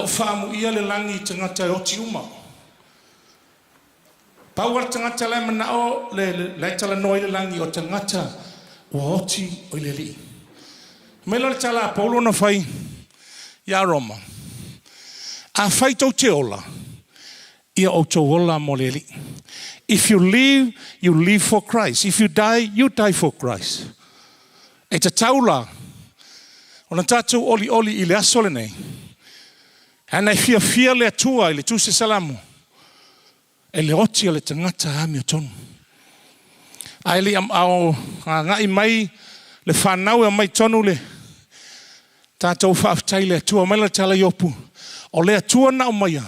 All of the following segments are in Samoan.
Faamuia le lagi i tagata e oti uma. Pau lava le tagata la e manao le la e talanoa ai le lagi o tagata ua oti o i le Alii. Mai la le tala a Paulo na fai ia Roma. Afai tou te ola, ia outou ola mo le Alii. If you live, you live for Christ. If you die, you die for Christ. E tatau la, ona tatou olioli i le aso lenei. Ana e fiafia le Atua i le Tusi Salamo, e le oti o le tagata amiotonu. Ae le i ao agai mai le fanau e aumai tonu le tatou faafetai i le Atua. Mai le tala Iopu, o le Atua na aumaia,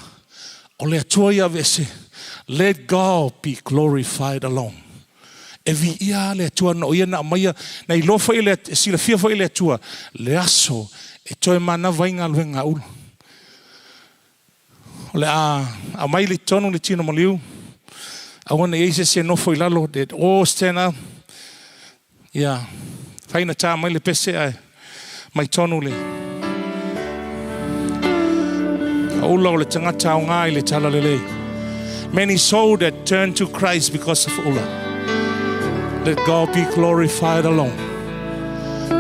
o le Atua ia aveese. Let God be glorified alone. E viia le Atua na o ia na aumaia, na iloa foi le, silafia foi le Atua, le aso e toe manava ai galuega a Ula. O le a aumai le tonu le tino maliu, aua ne i ai se isi e nofo i lalo, that all stand up. Ia, fai na tā mai le pese ae mai tonu le Ula o le tagata aoga i le talalelei. Many souls that turn to Christ because of Ula. Let God be glorified alone,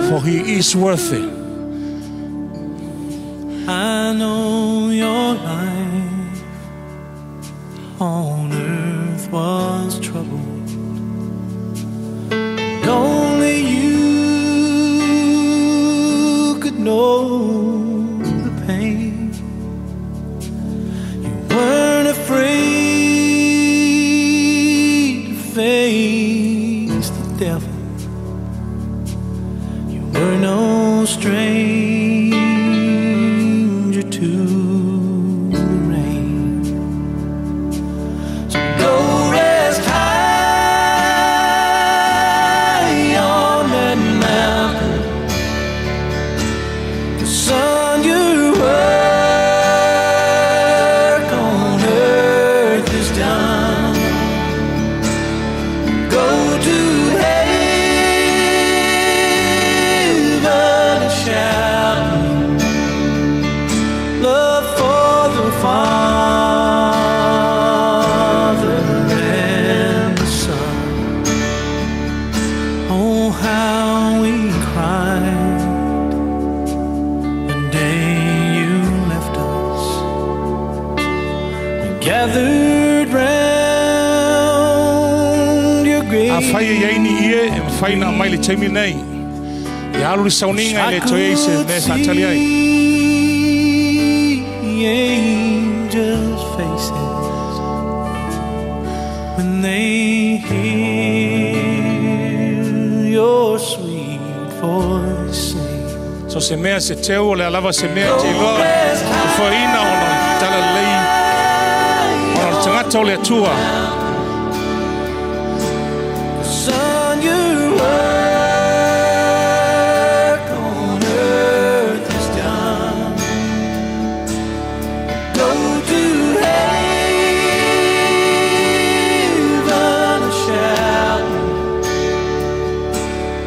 for he is worthy. I know your life on earth was troubled. And only you could know the pain. You weren't afraid to face the devil. You were no stranger to the rain. So go rest high on that mountain. 'Cause son, your work on earth is done. Go to heaven shouting love for the Father and the Son. Oh, how we cried the day you left us. We gathered round your grave. Afai e i ai ni ie e mafai ona aumai le taimi nei. Ia alu le sauniga e le toe ai se mea e faatali ai. See angels' faces when they hear your sweet voice sing. So se mea se teu o le alava se mea te iloa e foaina ona o le talalelei ona o le tagata o le Atua. Son, your work on earth is done. Go to heaven shouting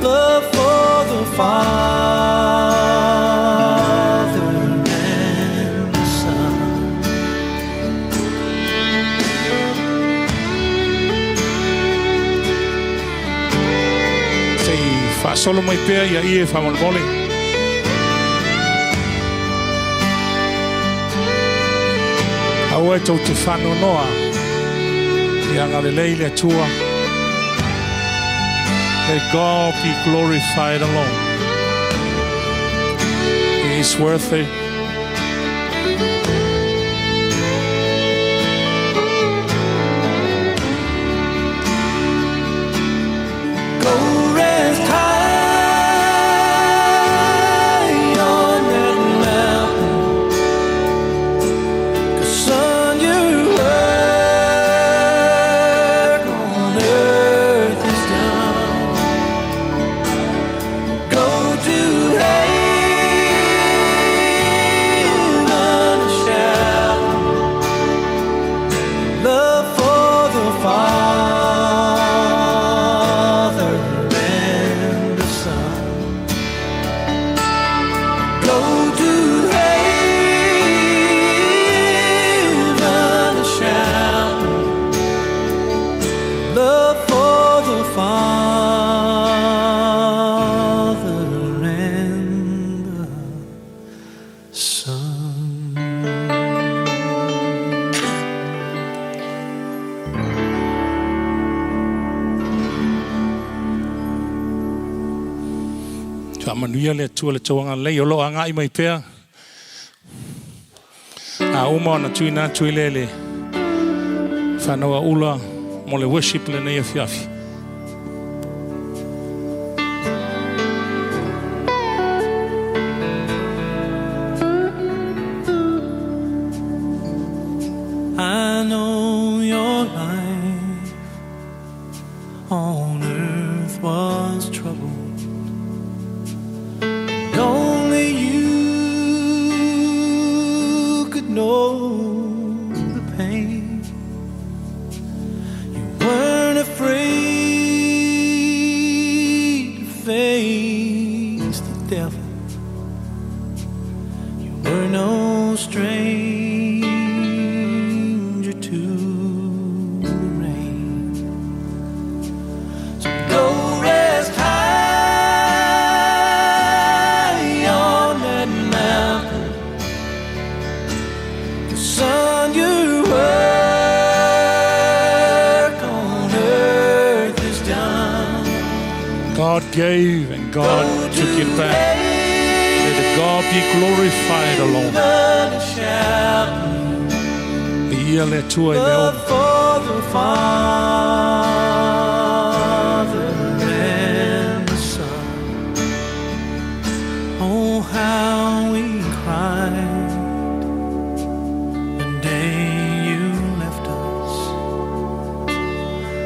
love for the Father and the Son. Se i faasolo mai pea ia ie faamolemole. Aua e tou te faanoanoa ia agalelei le Atua. Let God be glorified alone. He is worthy. Go rest high on that mountain. 'Cause son, your work on earth is done. Go to Faamanuia le Atua i le tou agalelei o lo o agai mai pea. A uma ona tuuina atu i le le fanau aula mo le worship lenei afiafi. I know your life on earth was troubled. And only you could know the pain. You weren't afraid to face the devil. You were no stranger to the rain. So go rest high on that mountain. 'Cause son, your work on earth is done. God gave and God Go took to it back. May the God be glorified alone. heaven and shout Viia le Atua i mea love uma. for the Father and the Son. Oh, how we cried the day you left us.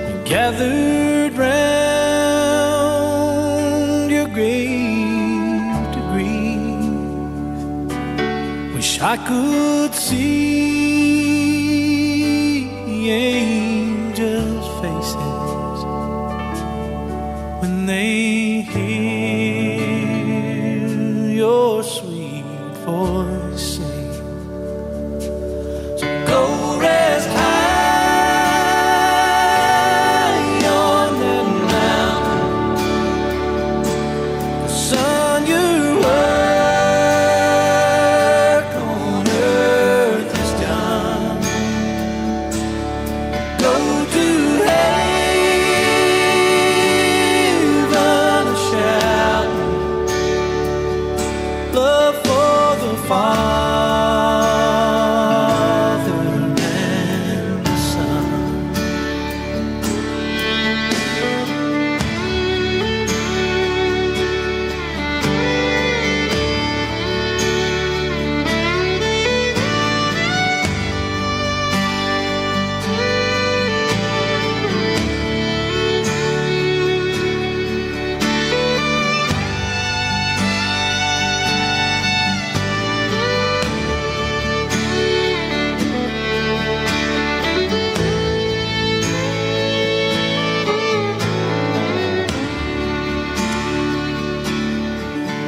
We gathered round your grave to grieve. Wish I could see angels' faces when they hear your sweet voice sing. So go rest high on that mountain. Son, your work on earth is done. Go to heaven and shout love for the Father and the Son.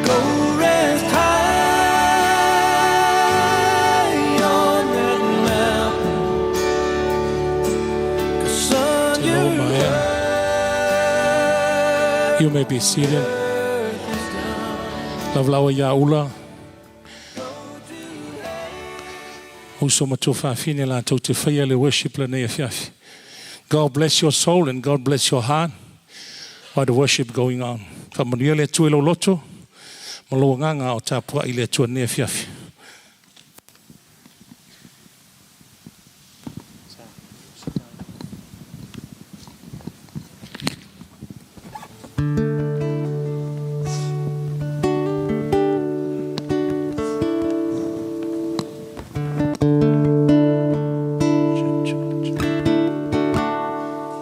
Go rest high on that mountain. 'Cause son, Te your lo maea. work You may be seated. earth is done. Lavalaua ia ula. Uso matua faafine latou te faia le worship lenei afiafi. God bless your soul and God bless your heart while the worship going on. Faamanuia le Atua i lou loto ma lou agaga o tapuai le Atua lenei afiafi.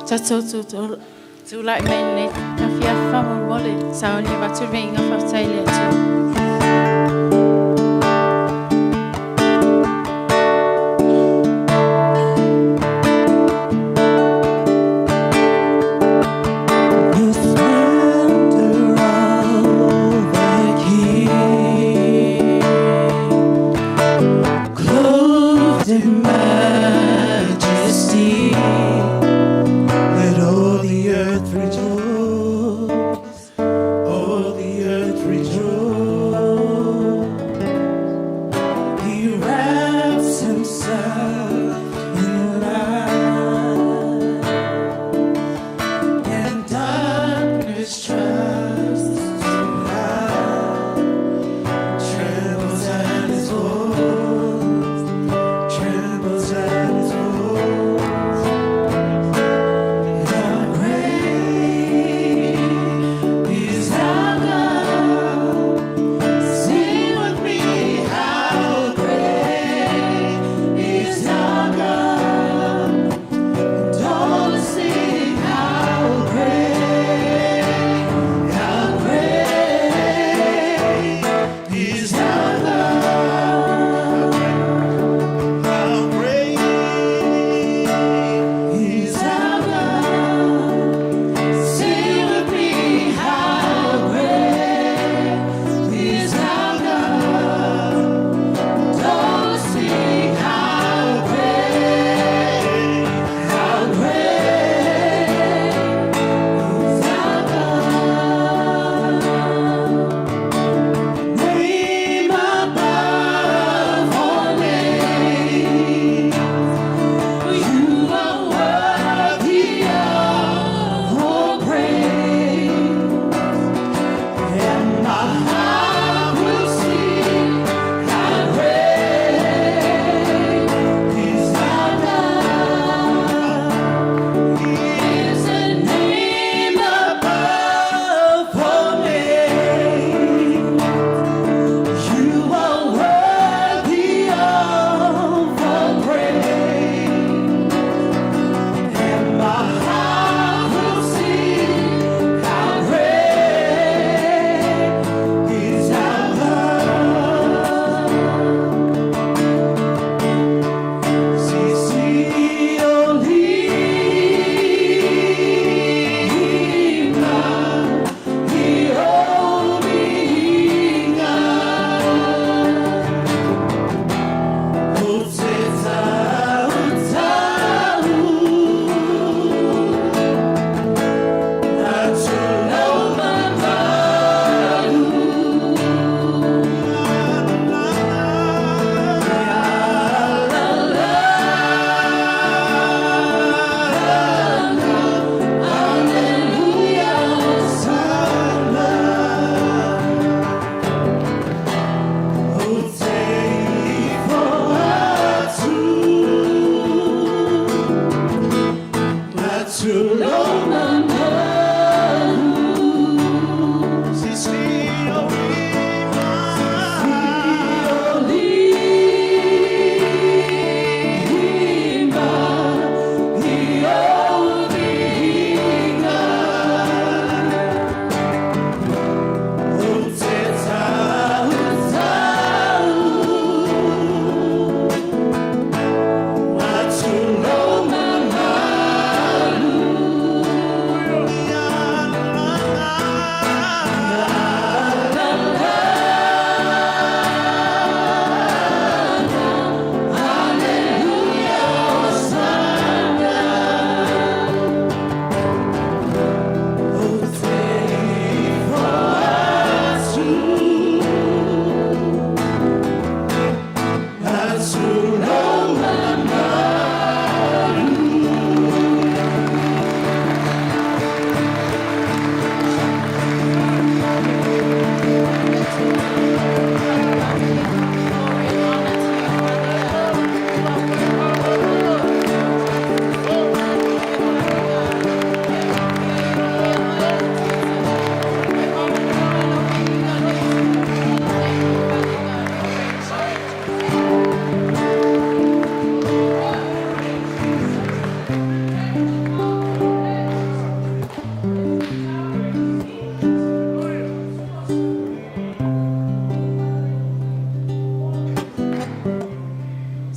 Tatou tulai mai nei afiafi faamolemole sauni avatu le viiga faafetai i le Atua. The splendor of thy King, clothed in majesty, let all the earth rejoice, all the earth rejoice. He wraps himself in light, and darkness tries to hide.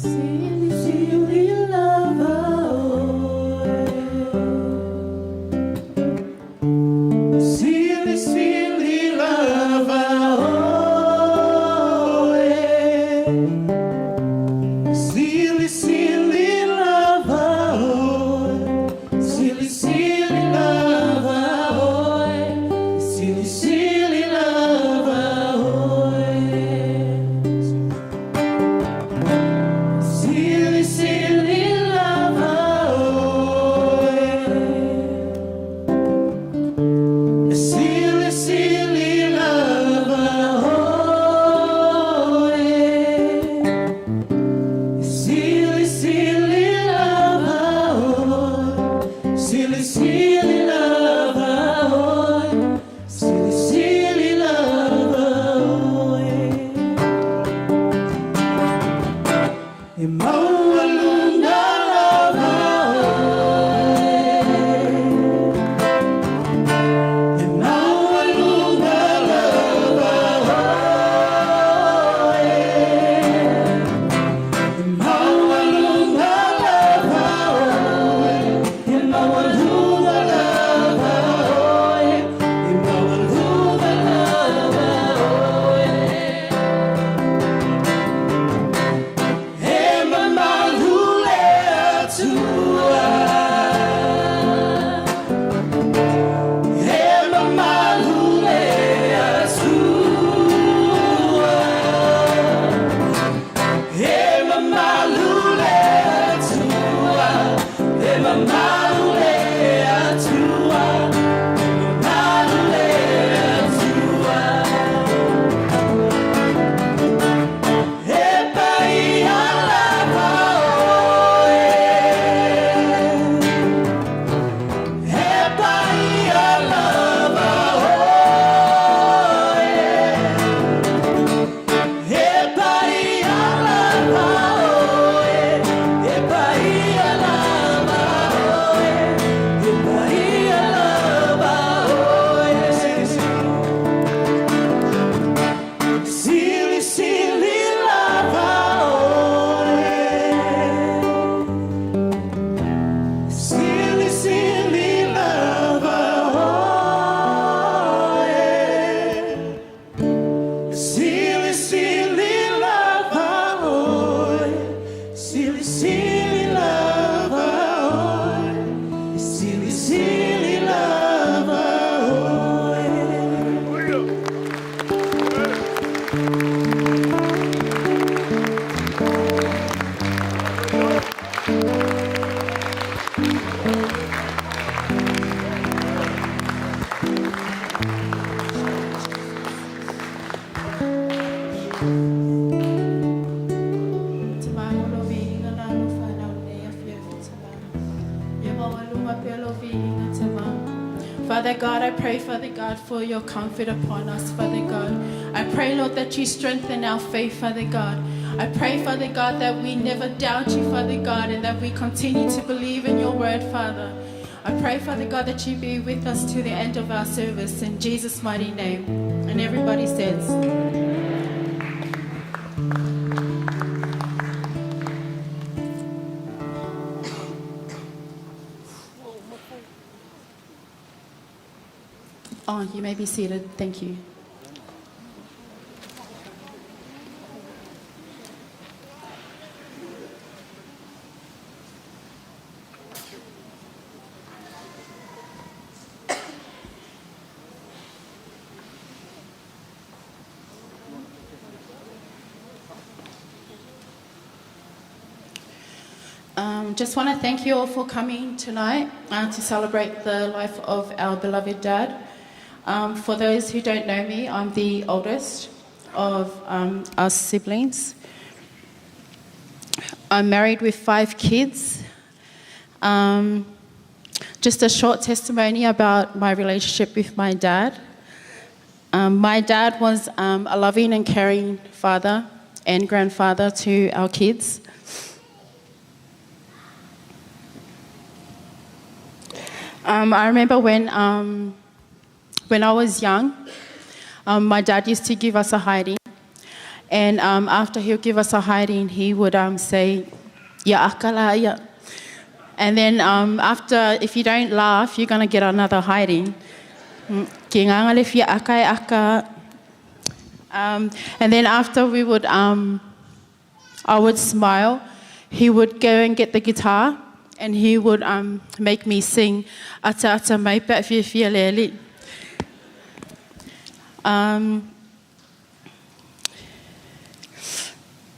Sili sili lava oe. Sili sili lava oe. Sili sili lava oe. Sili sili lava oe. Sili sili lava oe. Sili sili lava oe. Sili sili lava oe. Sili sili lava oe. Sili sili lava oe. Sili sili lava oe. E maualuga lava oe. E maualuga lava oe. E maualuga lava oe. E maualuga lava oe. E maualuga lava oe. E mamalu le Atua. E mamalu le Atua. E mamalu le Atua. E mamalu le Atua. E mamalu le Atua. E paia lava oe. E paia lava oe. E paia lava oe. E paia lava oe. E paia lava oe. Sili sili lava oe. Sili sili lava oe. Sili sili lava oe. Sili sili lava oe. Sili sili lava oe. Te malo viiga la lo whanau nei a whia whitala. Ia maualuga pea lo viiga te mā. Father God, I pray, Father God, for your comfort upon us, Father God. I pray, Lord, that you strengthen our faith, Father God. I pray, Father God, that we never doubt you, Father God, and that we continue to believe in your word, Father. I pray, Father God, that you be with us to the end of our service. In Jesus' mighty name. And everybody says, Oh, you may be seated. Thank you. Just want to thank you all for coming tonight to celebrate the life of our beloved dad. For those who don't know me, I'm the oldest of us siblings. I'm married with 5 kids. Just a short testimony about my relationship with my dad. My dad was a loving and caring father and grandfather to our kids. I remember when I was young, my dad used to give us a hiding. And after he would give us a hiding, he would say, Ya akala ia. And then after, if you don't laugh, you're going to get another hiding. Ki ngā le fia aka e aka. And then after we would, I would smile. He would go and get the guitar and he would make me sing ata ata mai pe fia fia lele.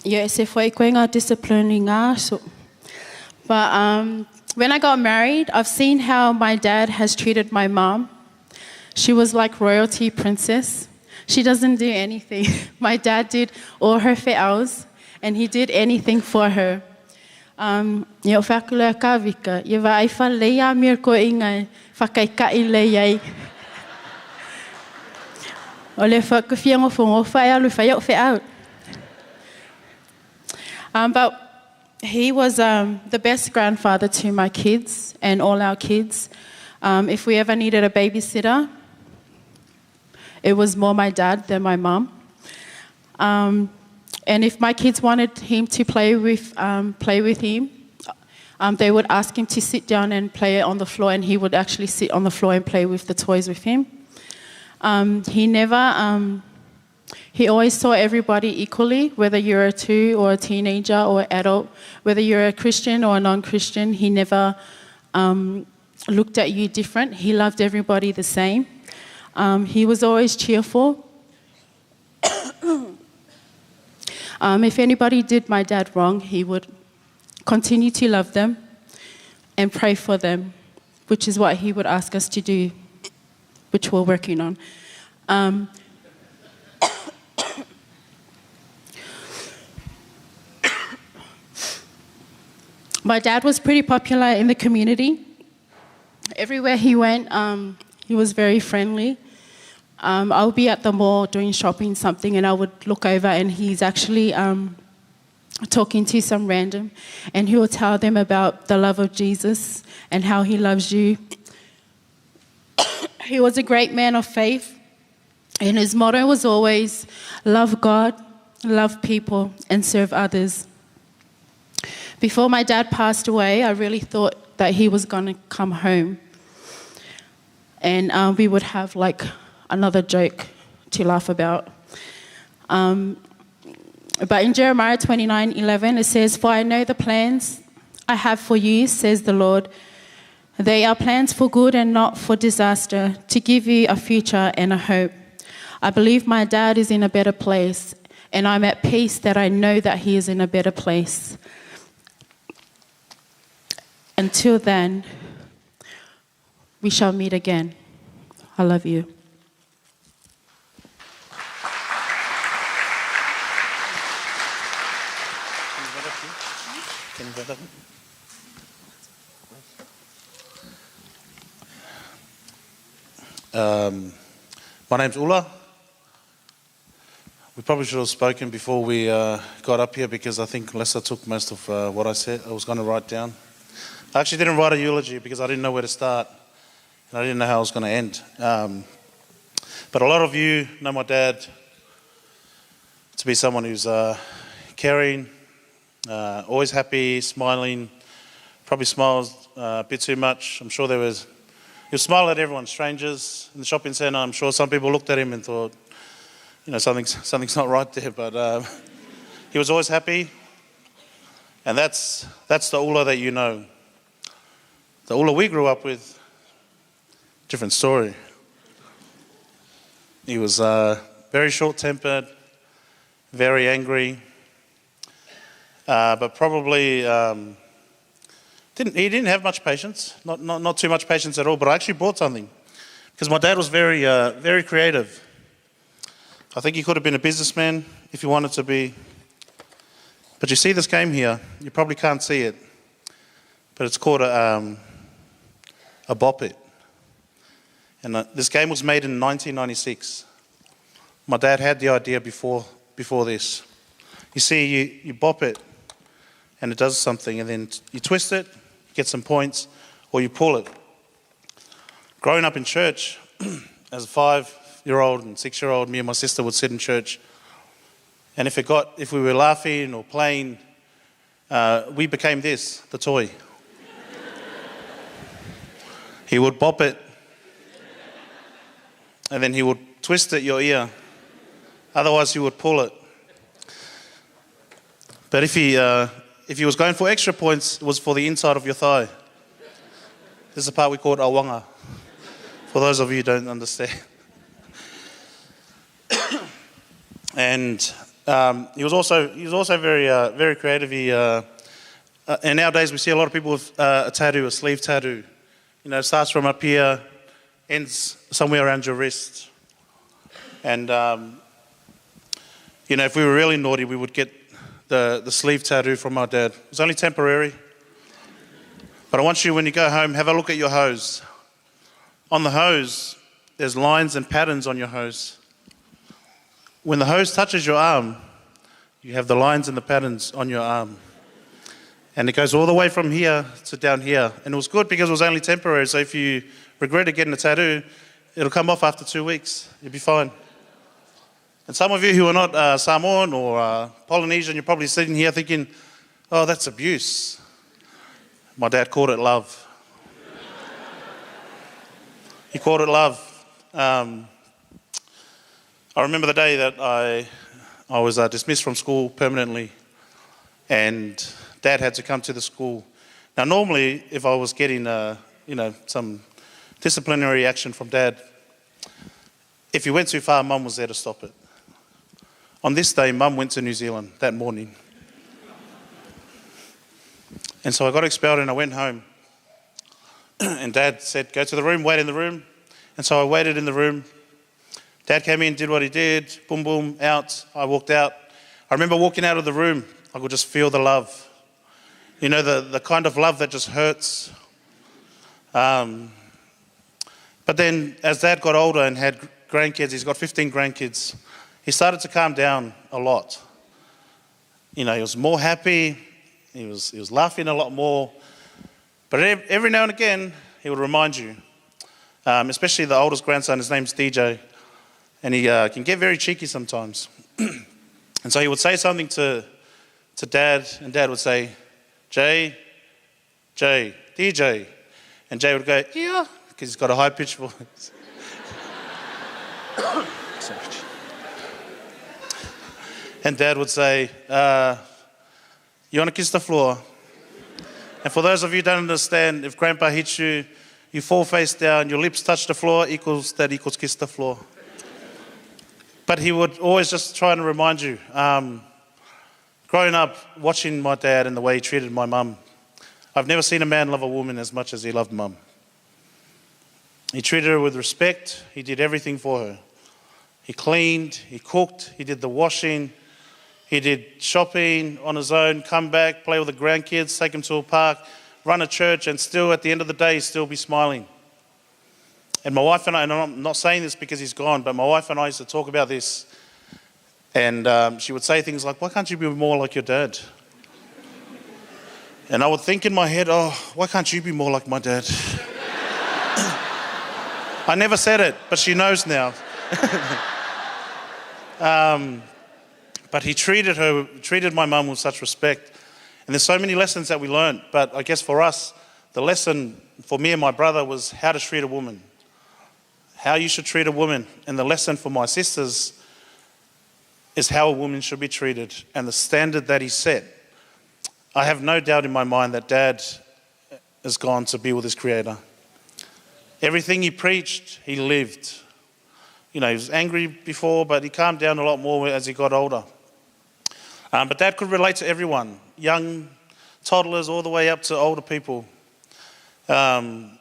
Yeah, se foi koe ngā discipline i ngā so. But when I got married, I've seen how my dad has treated my mom. She was like royalty princess. She doesn't do anything. My dad did all her fe'aus, and he did anything for her. Ia o whakulea ka vika, ia wa ai whalei a mir ko inga whakaikai lei ai. O le whakawhia ngōwha e alu whai o wheau. But he was the best grandfather to my kids and all our kids. If we ever needed a babysitter, it was more my dad than my mum. And if my kids wanted him to play with him, they would ask him to sit down and play it on the floor, and he would actually sit on the floor and play with the toys with him. He never, he always saw everybody equally, whether you're a 2 or a teenager or adult, whether you're a Christian or a non-Christian, he never looked at you different. He loved everybody the same. He was always cheerful. If anybody did my dad wrong, he would continue to love them and pray for them, which is what he would ask us to do, which we're working on. My dad was pretty popular in the community. Everywhere he went, he was very friendly. I would be at the mall doing shopping, something, and I would look over and he's actually talking to some random, and he will tell them about the love of Jesus and how he loves you. He was a great man of faith, and his motto was always, love God, love people, and serve others. Before my dad passed away, I really thought that he was going to come home, and we would have another joke to laugh about. But in Jeremiah 29:11, it says, For I know the plans I have for you, says the Lord. They are plans for good and not for disaster, to give you a future and a hope. I believe my dad is in a better place, and I'm at peace that I know that he is in a better place. Until then, we shall meet again. I love you. Can you up? My name's Ula. We probably should have spoken before we got up here, because I think Lessa took most of what I said I was going to write down. I actually didn't write a eulogy because I didn't know where to start and I didn't know how I was going to end. But a lot of you know my dad to be someone who's caring, always happy, smiling, probably smiles a bit too much. I'm sure he'll smile at everyone, strangers in the shopping centre. I'm sure some people looked at him and thought, something's not right there. But he was always happy, and that's the Ula that you know. The Ula we grew up with, different story. He was very short-tempered, very angry, but probably didn't have much patience, not too much patience at all. But I actually bought something because my dad was very, very creative. I think he could have been a businessman if he wanted to be. But you see this game here, you probably can't see it, but it's called a bop it. And this game was made in 1996. My dad had the idea before this. You see, you bop it, and it does something, and then you twist it, you get some points, or you pull it. Growing up in church, as a 5-year-old and 6-year-old, me and my sister would sit in church, And if it got, if we were laughing or playing, we became this, the toy. He would bop it, and then he would twist at your ear. Otherwise, he would pull it. But if he, if he was going for extra points, it was for the inside of your thigh. This is the part we called awanga, for those of you who don't understand. And he was also, he was also very, very creative. He, and nowadays we see a lot of people with a tattoo, a sleeve tattoo. You know, it starts from up here, ends somewhere around your wrist. And, you know, if we were really naughty, we would get the sleeve tattoo from our dad. It was only temporary. But I want you, when you go home, have a look at your hose. On the hose, there's lines and patterns on your hose. When the hose touches your arm, you have the lines and the patterns on your arm. And it goes all the way from here to down here. And it was good because it was only temporary. So if you regret getting a tattoo, it'll come off after 2 weeks. You'll be fine. And some of you who are not Samoan or Polynesian, you're probably sitting here thinking, oh, that's abuse. My dad called it love. He called it love. I remember the day that I was dismissed from school permanently, and Dad had to come to the school. Now, normally, if I was getting, some disciplinary action from Dad, if he went too far, Mum was there to stop it. On this day, Mum went to New Zealand that morning. And so I got expelled and I went home. And Dad said, go to the room, wait in the room. And so I waited in the room. Dad came in, did what he did, boom, boom, out. I walked out. I remember walking out of the room, I could just feel the love. You know, the kind of love that just hurts. But then as Dad got older and had grandkids, he's got 15 grandkids, he started to calm down a lot. You know, he was more happy. He was laughing a lot more. But every now and again, he would remind you, especially the oldest grandson, his name's DJ, and he can get very cheeky sometimes. And so he would say something to Dad, and Dad would say, Jay, Jay, DJ. And Jay would go, yeah, because he's got a high-pitched voice. Sorry. And Dad would say, you want to kiss the floor? And for those of you who don't understand, if Grandpa hits you, you fall face down, your lips touch the floor, equals kiss the floor. But he would always just try and remind you. Growing up, watching my dad and the way he treated my mum, I've never seen a man love a woman as much as he loved mum. He treated her with respect. He did everything for her. He cleaned, he cooked, he did the washing, he did shopping on his own, come back, play with the grandkids, take them to a park, run a church, and still at the end of the day, still be smiling. And my wife and I, and I'm not saying this because he's gone, but my wife and I used to talk about this. And she would say things like, why can't you be more like your dad? And I would think in my head, oh, why can't you be more like my dad? I never said it, but she knows now. But he treated my mum with such respect. And there's so many lessons that we learned, but I guess for us, the lesson for me and my brother was how to treat a woman, how you should treat a woman. And the lesson for my sisters is how a woman should be treated and the standard that he set. I have no doubt in my mind that Dad has gone to be with his Creator. Everything he preached, he lived. You know, he was angry before, but he calmed down a lot more as he got older. But Dad could relate to everyone, young toddlers all the way up to older people. And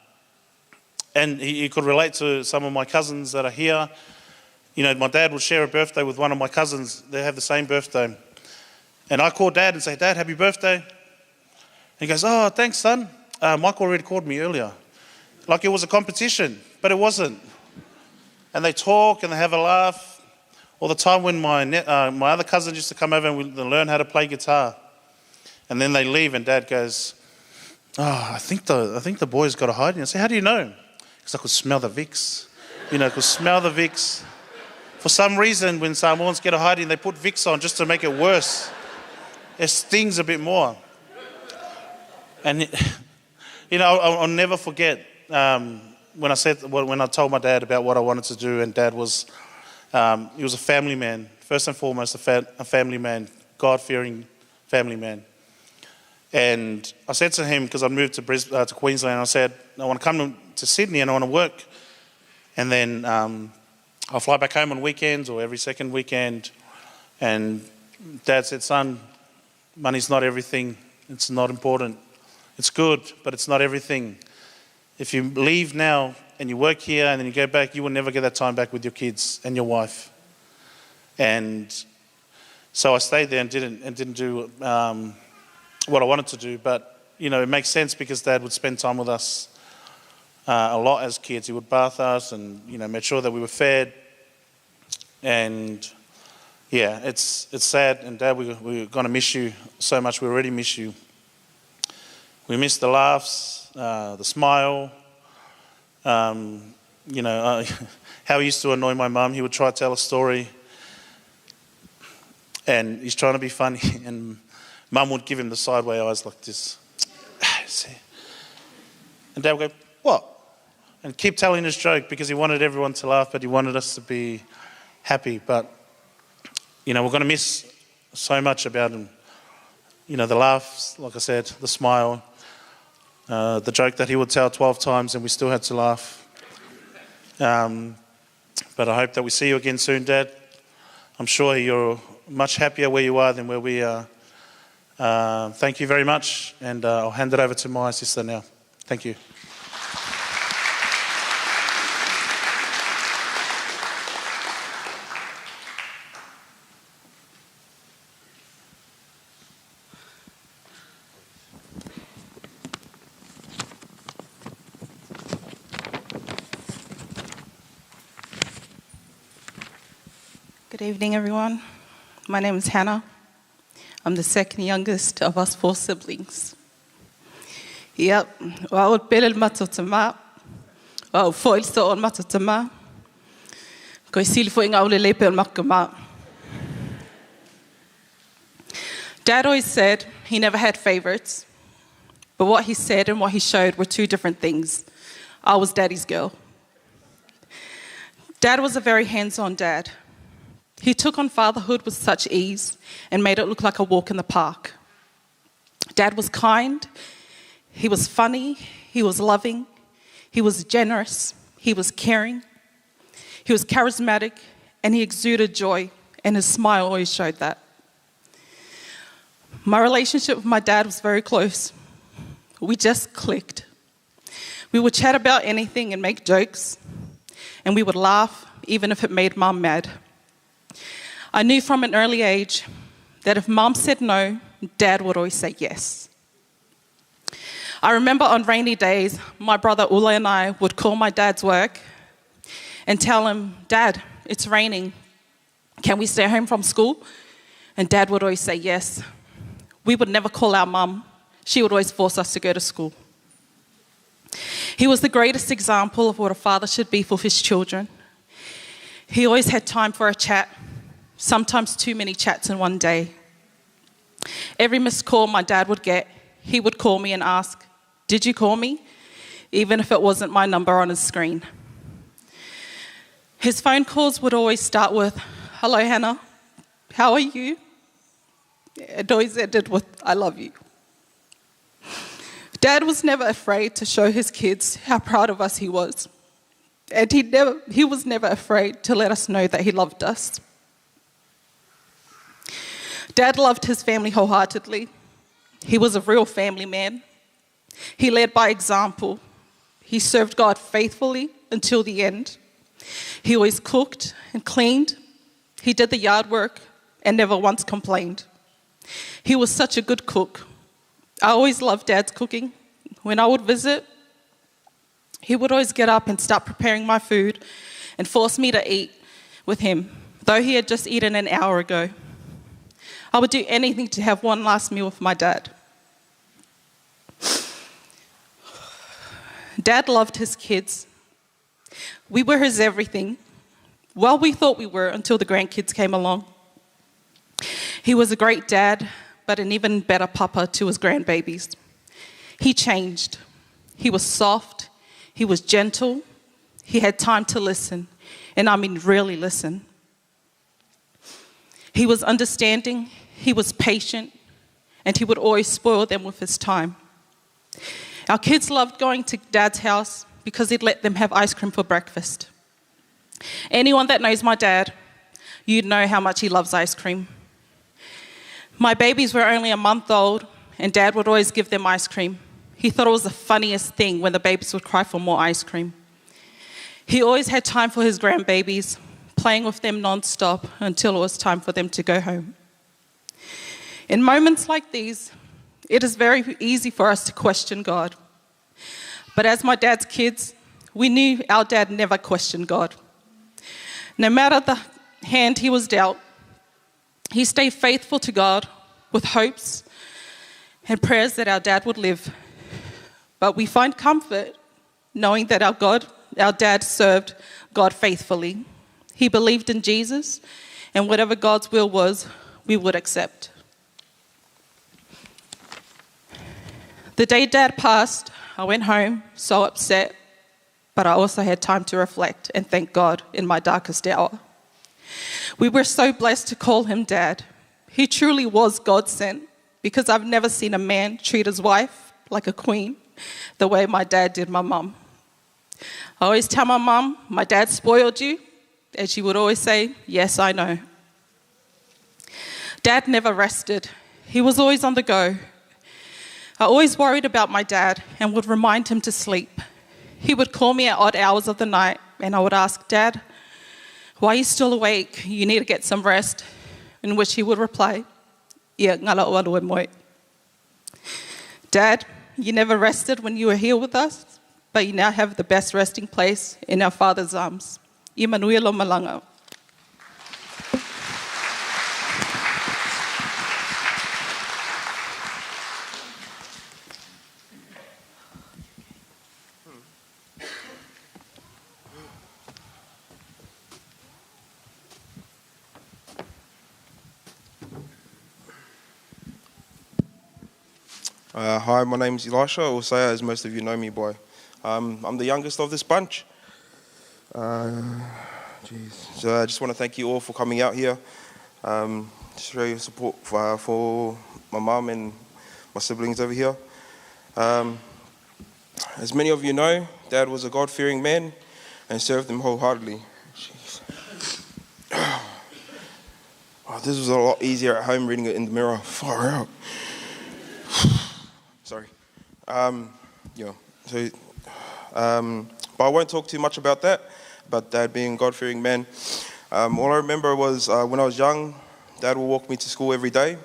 he could relate to some of my cousins that are here. You know, my dad would share a birthday with one of my cousins. They have the same birthday. And I call Dad and say, Dad, happy birthday. And he goes, oh, thanks, son. Michael already called me earlier. Like it was a competition, but it wasn't. And they talk and they have a laugh. All the time when my other cousin used to come over and we'd learn how to play guitar. And then they leave and Dad goes, oh, I think the boy's got a hiding. I say, how do you know? Because I could smell the Vicks. You know, I could smell the Vicks. For some reason, when Samoans get a hiding, they put Vicks on just to make it worse. It stings a bit more. And, you know, I'll never forget when I said, when I told my dad about what I wanted to do, and Dad was, he was a family man, first and foremost, a family man, God-fearing family man. And I said to him, because I moved to Queensland, I said, I want to come to Sydney and I want to work. And then I'll fly back home on weekends or every second weekend. And Dad said, son, money's not everything. It's not important. It's good, but it's not everything. If you leave now and you work here and then you go back, you will never get that time back with your kids and your wife. And so I stayed there and didn't do what I wanted to do. But, you know, it makes sense because Dad would spend time with us a lot as kids. He would bath us and, you know, make sure that we were fed. And, yeah, it's sad. And, Dad, we're going to miss you so much. We already miss you. We miss the laughs, the smile. You know, how he used to annoy my mum. He would try to tell a story. And he's trying to be funny. And Mum would give him the sideway eyes like this. And Dad would go, what? And keep telling his joke because he wanted everyone to laugh, but he wanted us to be happy. But, you know, we're going to miss so much about him. You know, the laughs, like I said, the smile, the joke that he would tell 12 times and we still had to laugh. But I hope that we see you again soon, Dad. I'm sure you're much happier where you are than where we are. Thank you very much, and I'll hand it over to my sister now. Thank you. Good evening, everyone. My name is Hannah. I'm the second youngest of us 4 siblings. Yep. Wa o pele le matou tama. Wa o foi le so o le matou tama. Ko i sili foi ngā ule le pe o le makama. Dad always said he never had favorites, but what he said and what he showed were two different things. I was Daddy's girl. Dad was a very hands-on dad. He took on fatherhood with such ease and made it look like a walk in the park. Dad was kind, he was funny, he was loving, he was generous, he was caring, he was charismatic, and he exuded joy, and his smile always showed that. My relationship with my dad was very close. We just clicked. We would chat about anything and make jokes, and we would laugh even if it made Mum mad. I knew from an early age that if Mum said no, Dad would always say yes. I remember on rainy days, my brother Ula and I would call my dad's work and tell him, Dad, it's raining. Can we stay home from school? And Dad would always say yes. We would never call our mum. She would always force us to go to school. He was the greatest example of what a father should be for his children. He always had time for a chat, sometimes too many chats in one day. Every missed call my dad would get, he would call me and ask, Did you call me? Even if it wasn't my number on his screen. His phone calls would always start with, Hello, Hannah, how are you? It always ended with, I love you. Dad was never afraid to show his kids how proud of us he was. And he was never afraid to let us know that he loved us. Dad loved his family wholeheartedly. He was a real family man. He led by example. He served God faithfully until the end. He always cooked and cleaned. He did the yard work and never once complained. He was such a good cook. I always loved Dad's cooking. When I would visit, he would always get up and start preparing my food and force me to eat with him, though he had just eaten an hour ago. I would do anything to have one last meal with my dad. Dad loved his kids. We were his everything. Well, we thought we were until the grandkids came along. He was a great dad, but an even better papa to his grandbabies. He changed. He was soft, he was gentle, he had time to listen, and I mean really listen. He was understanding, he was patient, and he would always spoil them with his time. Our kids loved going to Dad's house because he'd let them have ice cream for breakfast. Anyone that knows my dad, you'd know how much he loves ice cream. My babies were only a month old, and Dad would always give them ice cream. He thought it was the funniest thing when the babies would cry for more ice cream. He always had time for his grandbabies, playing with them non-stop until it was time for them to go home. In moments like these, it is very easy for us to question God. But as my dad's kids, we knew our dad never questioned God. No matter the hand he was dealt, he stayed faithful to God with hopes and prayers that our dad would live. But we find comfort knowing that our dad served God faithfully. He believed in Jesus, and whatever God's will was, we would accept. The day Dad passed, I went home so upset, but I also had time to reflect and thank God in my darkest hour. We were so blessed to call him Dad. He truly was God sent, because I've never seen a man treat his wife like a queen the way my dad did my mum. I always tell my mum, my dad spoiled you, and she would always say, yes, I know. Dad never rested. He was always on the go. I always worried about my dad and would remind him to sleep. He would call me at odd hours of the night, and I would ask, Dad, why are you still awake? You need to get some rest. In which he would reply, Ia ngala o aloe moe. Dad, you never rested when you were here with us, but you now have the best resting place in our Father's arms. Emanuela Malanga. Hi, my name's Elisha, or Saya, as most of you know me by. I'm the youngest of this bunch. So I just want to thank you all for coming out here, to show your support for my mum and my siblings over here. As many of you know, Dad was a God-fearing man and served him wholeheartedly. Jeez. Oh, this was a lot easier at home reading it in the mirror. Far out. Sorry. But I won't talk too much about that, about Dad being a God-fearing man. All I remember was when I was young, Dad would walk me to school every day.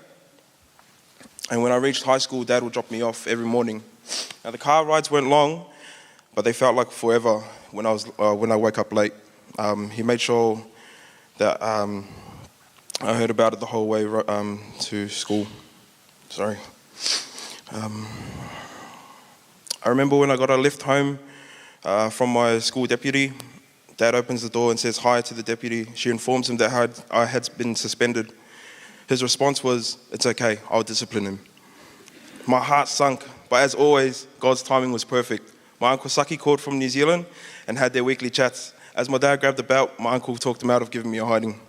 And when I reached high school, Dad would drop me off every morning. Now, the car rides weren't long, but they felt like forever when I woke up late. He made sure that I heard about it the whole way to school. Sorry. I remember when I got a lift home from my school deputy. Dad opens the door and says hi to the deputy. She informs him that I had been suspended. His response was, It's okay, I'll discipline him. My heart sunk, but as always, God's timing was perfect. My uncle Saki called from New Zealand and had their weekly chats. As my dad grabbed the belt, my uncle talked him out of giving me a hiding.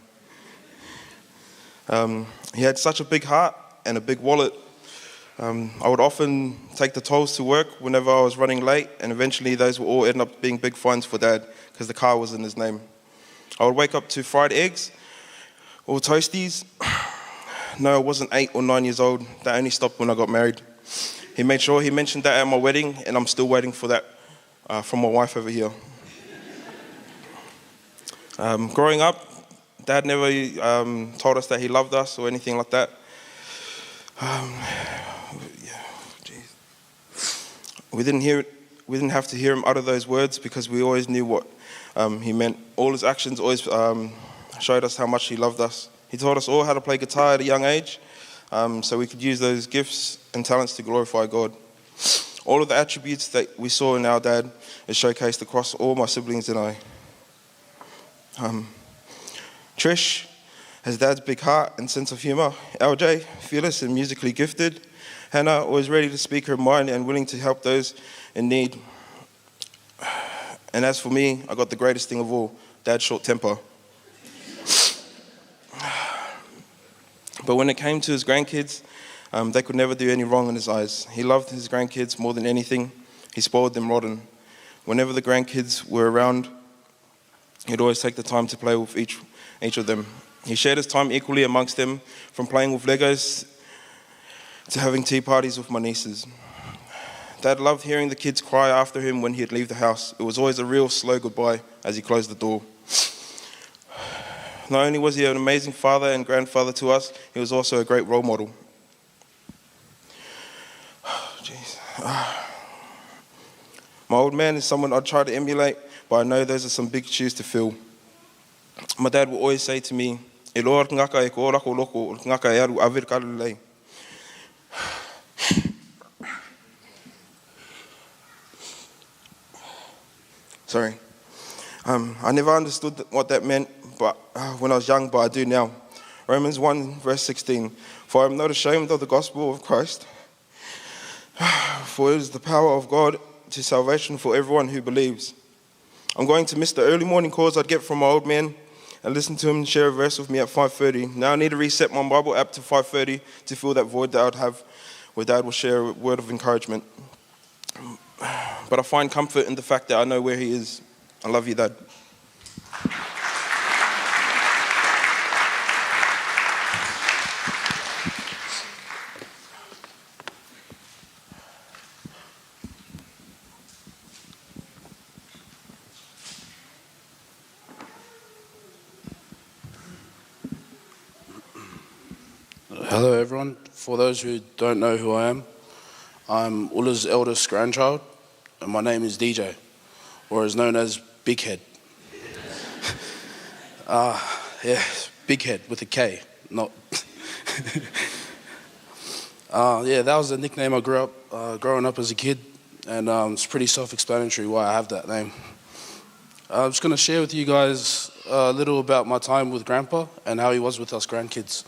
He had such a big heart and a big wallet. I would often take the tolls to work whenever I was running late, and eventually those would all end up being big fines for Dad because the car was in his name. I would wake up to fried eggs or toasties. No, I wasn't 8 or 9 years old. That only stopped when I got married. He made sure he mentioned that at my wedding, and I'm still waiting for that from my wife over here. Growing up, Dad never told us that he loved us or anything like that. We didn't hear it. We didn't have to hear him utter those words because we always knew what he meant. All his actions always showed us how much he loved us. He taught us all how to play guitar at a young age, so we could use those gifts and talents to glorify God. All of the attributes that we saw in our dad is showcased across all my siblings and I. Trish has dad's big heart and sense of humor. LJ, fearless and musically gifted. Hannah, always ready to speak her mind and willing to help those in need. And as for me, I got the greatest thing of all dad's short temper. But when it came to his grandkids, they could never do any wrong in his eyes. He loved his grandkids more than anything. He spoiled them rotten. Whenever the grandkids were around, he'd always take the time to play with each, each of them. He shared his time equally amongst them, from playing with Legos to having tea parties with my nieces. Dad loved hearing the kids cry after him when he'd leave the house. It was always a real slow goodbye as he closed the door. Not only was he an amazing father and grandfather to us, he was also a great role model. Jeez. My old man is someone I'd try to emulate, but I know those are some big shoes to fill. My dad would always say to me, E loa ngaka e ko rako loko, ngaka e aru awir karulei. Sorry. I never understood what that meant but when I was young, but I do now. Romans 1, verse 16. For I am not ashamed of the gospel of Christ, for it is the power of God to salvation for everyone who believes. I'm going to miss the early morning calls I'd get from my old man and listen to him share a verse with me at 5:30. Now I need to reset my Bible app to 5:30 to fill that void that I'd have where Dad will share a word of encouragement. But I find comfort in the fact that I know where he is. I love you, Dad. Hello, everyone. For those who don't know who I am, I'm Ula's eldest grandchild, and my name is DJ, or is known as Big Head. Yeah, Big Head with a K, not. yeah, that was the nickname I grew up growing up as a kid, and it's pretty self-explanatory why I have that name. I'm just going to share with you guys a little about my time with Grandpa and how he was with us grandkids.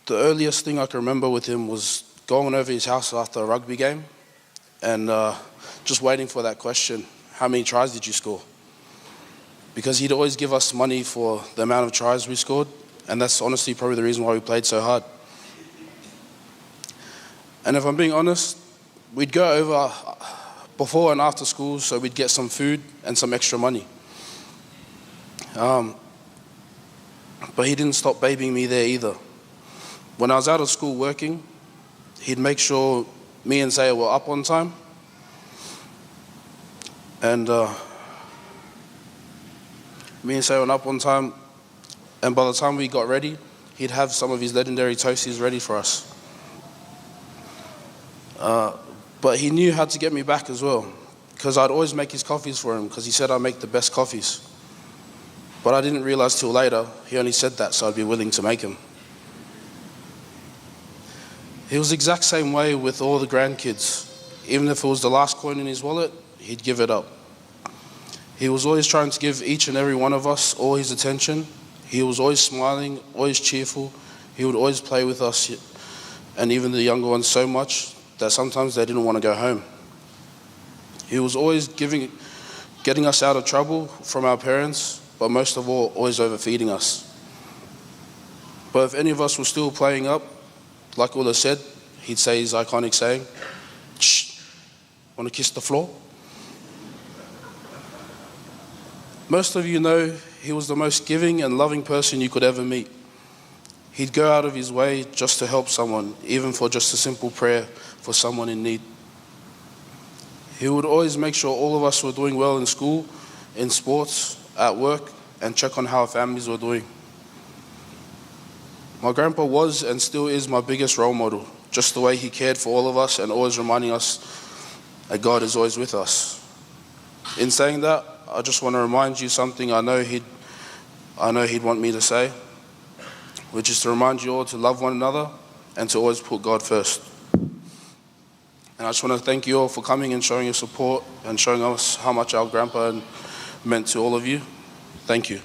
The earliest thing I can remember with him was going over his house after a rugby game and just waiting for that question how many tries did you score? Because he'd always give us money for the amount of tries we scored, and that's honestly probably the reason why we played so hard. And if I'm being honest, we'd go over before and after school so we'd get some food and some extra money. But he didn't stop babying me there either. When I was out of school working, he'd make sure me and Zaya were up on time. And me and Zaya were up on time. And by the time we got ready, he'd have some of his legendary toasties ready for us. But he knew how to get me back as well, because I'd always make his coffees for him, because he said I make the best coffees. But I didn't realize till later, he only said that so I'd be willing to make him. He was the exact same way with all the grandkids. Even if it was the last coin in his wallet, he'd give it up. He was always trying to give each and every one of us all his attention. He was always smiling, always cheerful. He would always play with us and even the younger ones so much that sometimes they didn't want to go home. He was always giving, getting us out of trouble from our parents, but most of all, always overfeeding us. But if any of us were still playing up, like Ula said, he'd say his iconic saying, Shh, want to kiss the floor? Most of you know he was the most giving and loving person you could ever meet. He'd go out of his way just to help someone, even for just a simple prayer for someone in need. He would always make sure all of us were doing well in school, in sports, at work, and check on how our families were doing. My grandpa was and still is my biggest role model, just the way he cared for all of us and always reminding us that God is always with us. In saying that, I just want to remind you something I know he'd, I know he'd want me to say, which is to remind you all to love one another and to always put God first. And I just want to thank you all for coming and showing your support and showing us how much our grandpa meant to all of you. Thank you.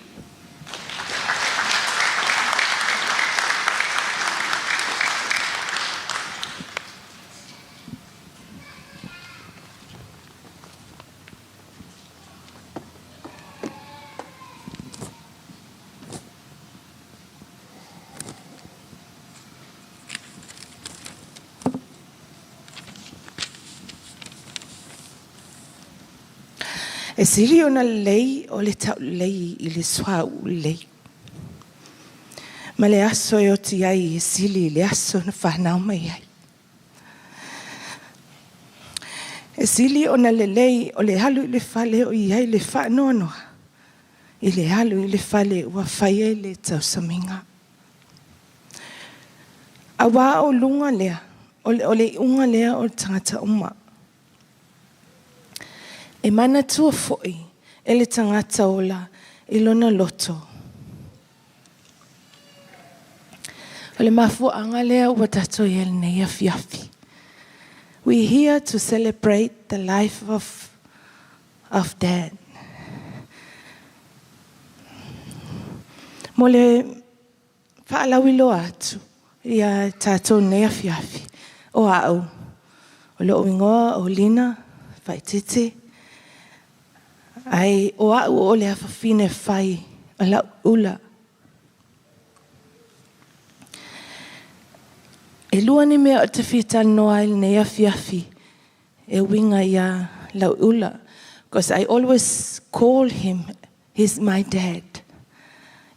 E sili ona lelei o le taulelei i le suauu lelei. Ma le aso e oti ai e sili i le aso na whanau mai ai. E sili ona lelei o le alu i le fale o i ai le whaanoanoa. I le alu i le fale ua fai ai le tausamiga. Auā o luga lea, o le iuga lea o le tagata uma. E manatua foi e le tagata ola i lona loto. O le mafuaaga lea ua tatou i ai i lenei afiafi. We here to celebrate the life of Dad. Mo le faalauiloa atu ia tatou nei afiafi, o au, o lou igoa o Lina Faitete, ae o au o le afafine fai a Lauula. E lua ni mea ou te fia talanoa ai i lenei afiafi e uiga ia Lauula. Because I always call him, he's my dad.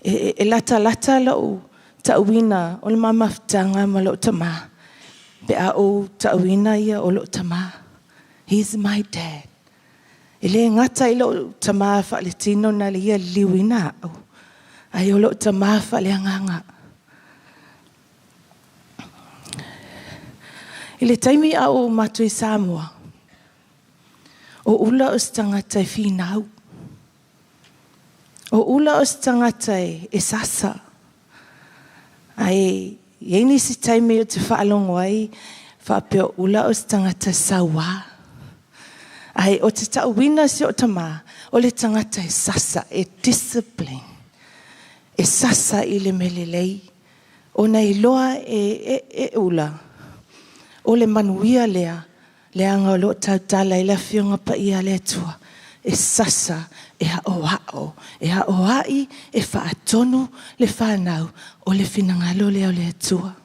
E latalata lou tauina o le ma mafutaga ma lou tamā pe a ou tauina ia o lou tamā. He's my dad. E le gata i lou tamā faaletino na le ia liliuina au, ae o lou tamā faaleagaga. I le taimi a o matou i Samoa, o Ula o se tagata e finau. O Ula o se tagata e sasa. Ae i ai nisi taimi ou te faalogo ai faapea o Ula o se tagata sauā. Ae ou te tauina si ou tamā, o le tagata e sasa, e discipline. E sasa i le mea lelei. Ona iloa e Ula, o le manuia lea, leaga o lo o tautala ai le Afioga Paia a le Atua. E sasa, e aoao, e aoai, e faatonu le fanau o le finagalo lea o le Atua.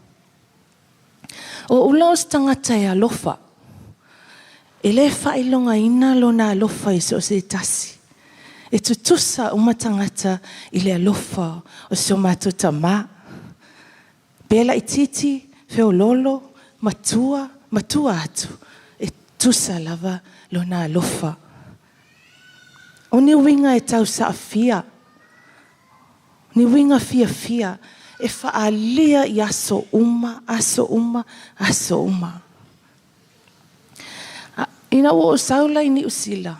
O Ula o se tagata e alofa. E le faailogaina lona alofa i so o se tasi. E tutusa uma tagata i le alofa o si o matou tamā. Pe laitiiti, feoloolo, matua, matua atu, e tutusa lava lona alofa. O ni uiga e tausaafia, ni uiga fiafia e faaalia i aso uma, aso uma, aso uma. Ina ua ou sau la i Niu Sila,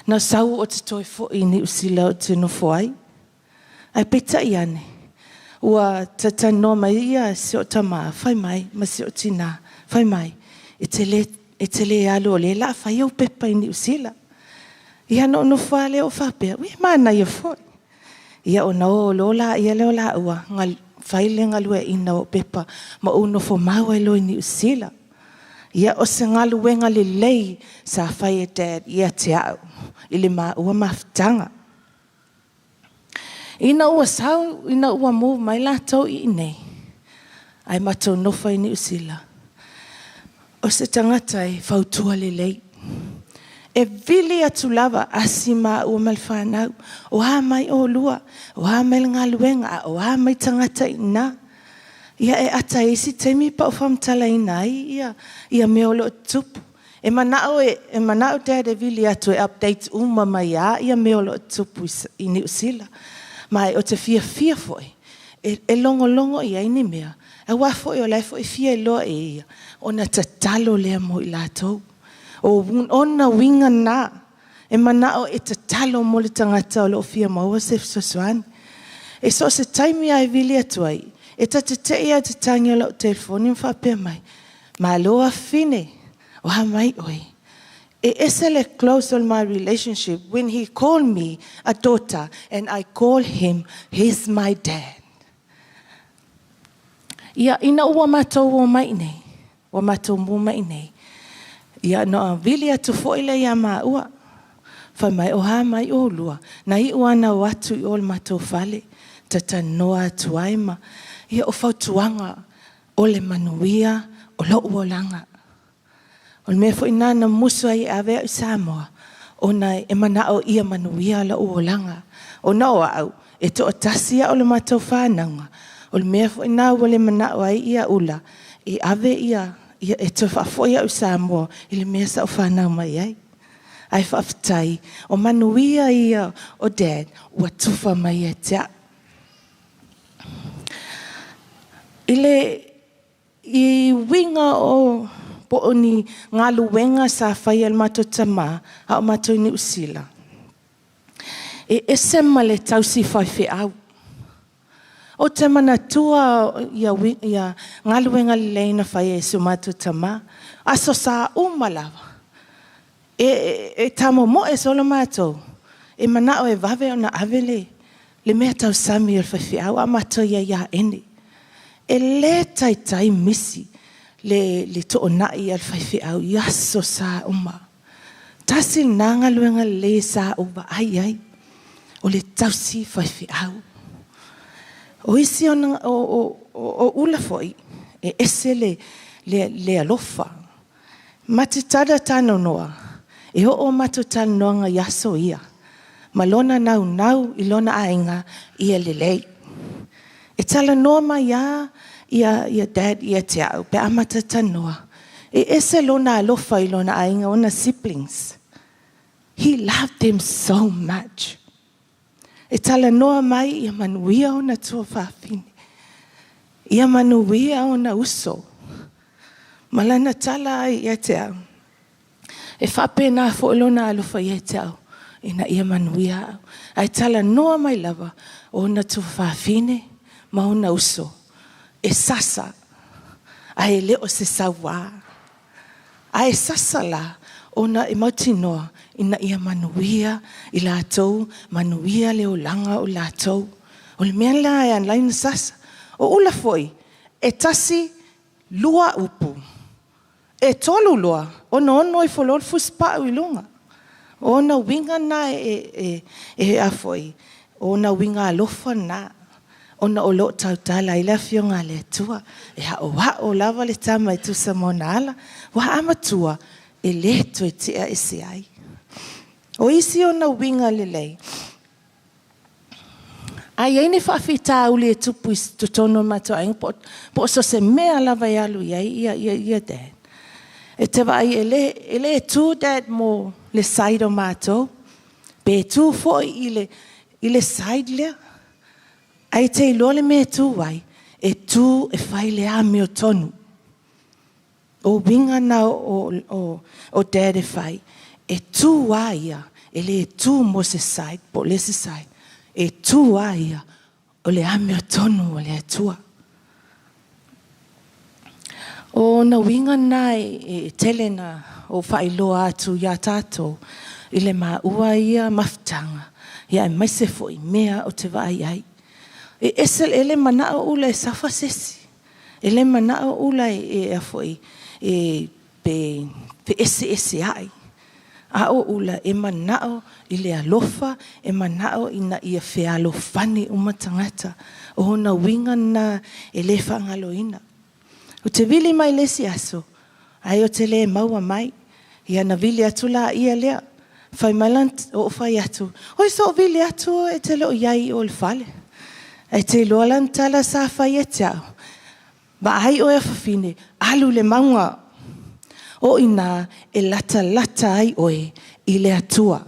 na sau ou te toe foi i Niu Sila ou te nofo ai. Ae peitai ane, ua talatalanoa mai ia si ou tamā, fai mai, ma si ou tinā, fai mai, e te le, e te le alu o lea o le a fai ou pepa i Niu Sila. Ia na ou nofo lava lea ou faapea, ui e manaia foi. Ia ona o loa laia lea o laua fai le galueaiina o pepa ma ou nofo mau ai loa i Niu Sila. Ia o se galuega lelei sa fai e Dad ia te au i le maua mafutaga. Ina ua sau, ina ua move mai latou i inei, ae matou nofo ai i Niu Sila, o se tagata e fautua lelei. E vili atu lava asi maua ma le fanau, o a mai olua, o a mai le galuega, a o a mai tagata i ina. Ia e ata ai isi taimi pa ou faamatalaina ai ia mea o lo o tutupu. E manao e manao Dad e vili atu e update uma mai lava ia mea o lo o tutupu i Niu Sila. Ma ou te fiafia foi e logologo i ai ni mea, aua foi o la e foi e fia iloa e ia ona tatalo lea mo i latou. O ona uiga na, e manao e tatalo mo le tagata o lo o fia maua se fesoasoani. E so o se taimi lava e vili atu ai, e ta te te i lava i te tagi o lau telefoni ma faapea mai, Malo afafine, o a mai oe? E ese le close on my relationship when he called me a daughter and I call him, he's my dad. Ia, ina ua matou o mai nei, ua matou mu mai nei, ia no vili atu foi le ia maua. Fai mai o ha mai o lua. Na i ua na o atu i o le matou fale. Tatanoa atu ai ma. Ia o fautuaga o le manuia o lou olaga. O le mea foi na na musu ai e ave au i Samoa, ona e manao ia manuia lou olaga. Ona o au, e toatasi au o le matou whananga. O le mea foi na ua le manao ai ia ula, e ave ia, ia e toe faafoi au i Samoa i le mea sa ou whanau mai ai. Ai faafetai, o manuia ia o dad, ua tufa mai e te au. I le i winga o po o ni galuega sa fai e le matou tamā, a o matou i Niu Sila. E ese ma le tausi faifeau. O te manatua ia, ia galuega lelei na fai e si o matou tamā. Aso sa uma lava. E tamomoe solo matou. E manao e vave ona ave le mea tausami o le faifeau a matou ia ia ene. E le taitai misi le toonai a le faifeau i aso sa uma. Tasi lena galuega lelei sa ou vaai ai. O le tausi faifeau. O isi ona, o ula foi, e ese le alofa. Ma te tada tanonoa, e oo o matou talanoaga i aso ia. Ma lona naunau i lona aiga ia lelei. E talanoa mai a ia dad ia te au, pe a mata tanoa. E ese lona alofa i lona aiga, ona siblings. He loved them so much. E talanoa mai ia manuia ona tuafafine. Ia manuia ona uso. Ma lana tala ai ia te au. E faapena foi lona alofa ia te au. Ina ia manuia au. Ai talanoa mai lava ona tuafafine ma ona uso. E sasa. Ai e le o se sauā. Ai e sasa la ona e mautinoa ina ia manuia i latou, manuia le olaga o latou. O le mea la e ala ai ona sasa. O ula foi, e tasi, lua upu. E tolu loa, ona ono ifo loa le fusipau i luga. O ona uiga na e a foi, o ona uiga alofa na. Ona o loo tautala ai le afioga a le Atua. E ao lava le tama e tusa ma ona ala. Ua amatua, e le toe tea ese ai. O isi ona uiga lelei. Ai ai ni faafitauli e tupu i totonu o le matou aiga po o so se mea lava e alu i ai ia dad. E te vaai e le tu dad mo le side o matou. Pe tu foi i le side lea. Ai te iloa le mea e tu ai. E tu e fai le amio tonu. O winga na o dad e fai. E tu a ia. E le tu mo se side, po le se side. E tu a ia. O le amio tonu o le Atua. O na winga na e tele na o whailoa atu ia tātou i le maua ia mafutanga. Ia e maise foi mea o te vaai ai. E ese e le manao ula e safa sesi. E le manao ula e a foi e pe ese ese ai. A o ula e manao i le alofa, e manao ina ia fealofani uma tangata. O na winga na e le whangaloina. O te vili mai le si aso, ai o te le maua mai, ia na vili atu la ia lea. Fai mai lan o fai atu, oi so vili atu e te leo iai o le fale. E te loa lan tala sa fai e te au. Ma ai o e fafine, alu le maunga. O ina e lata lata ai oe i le atua.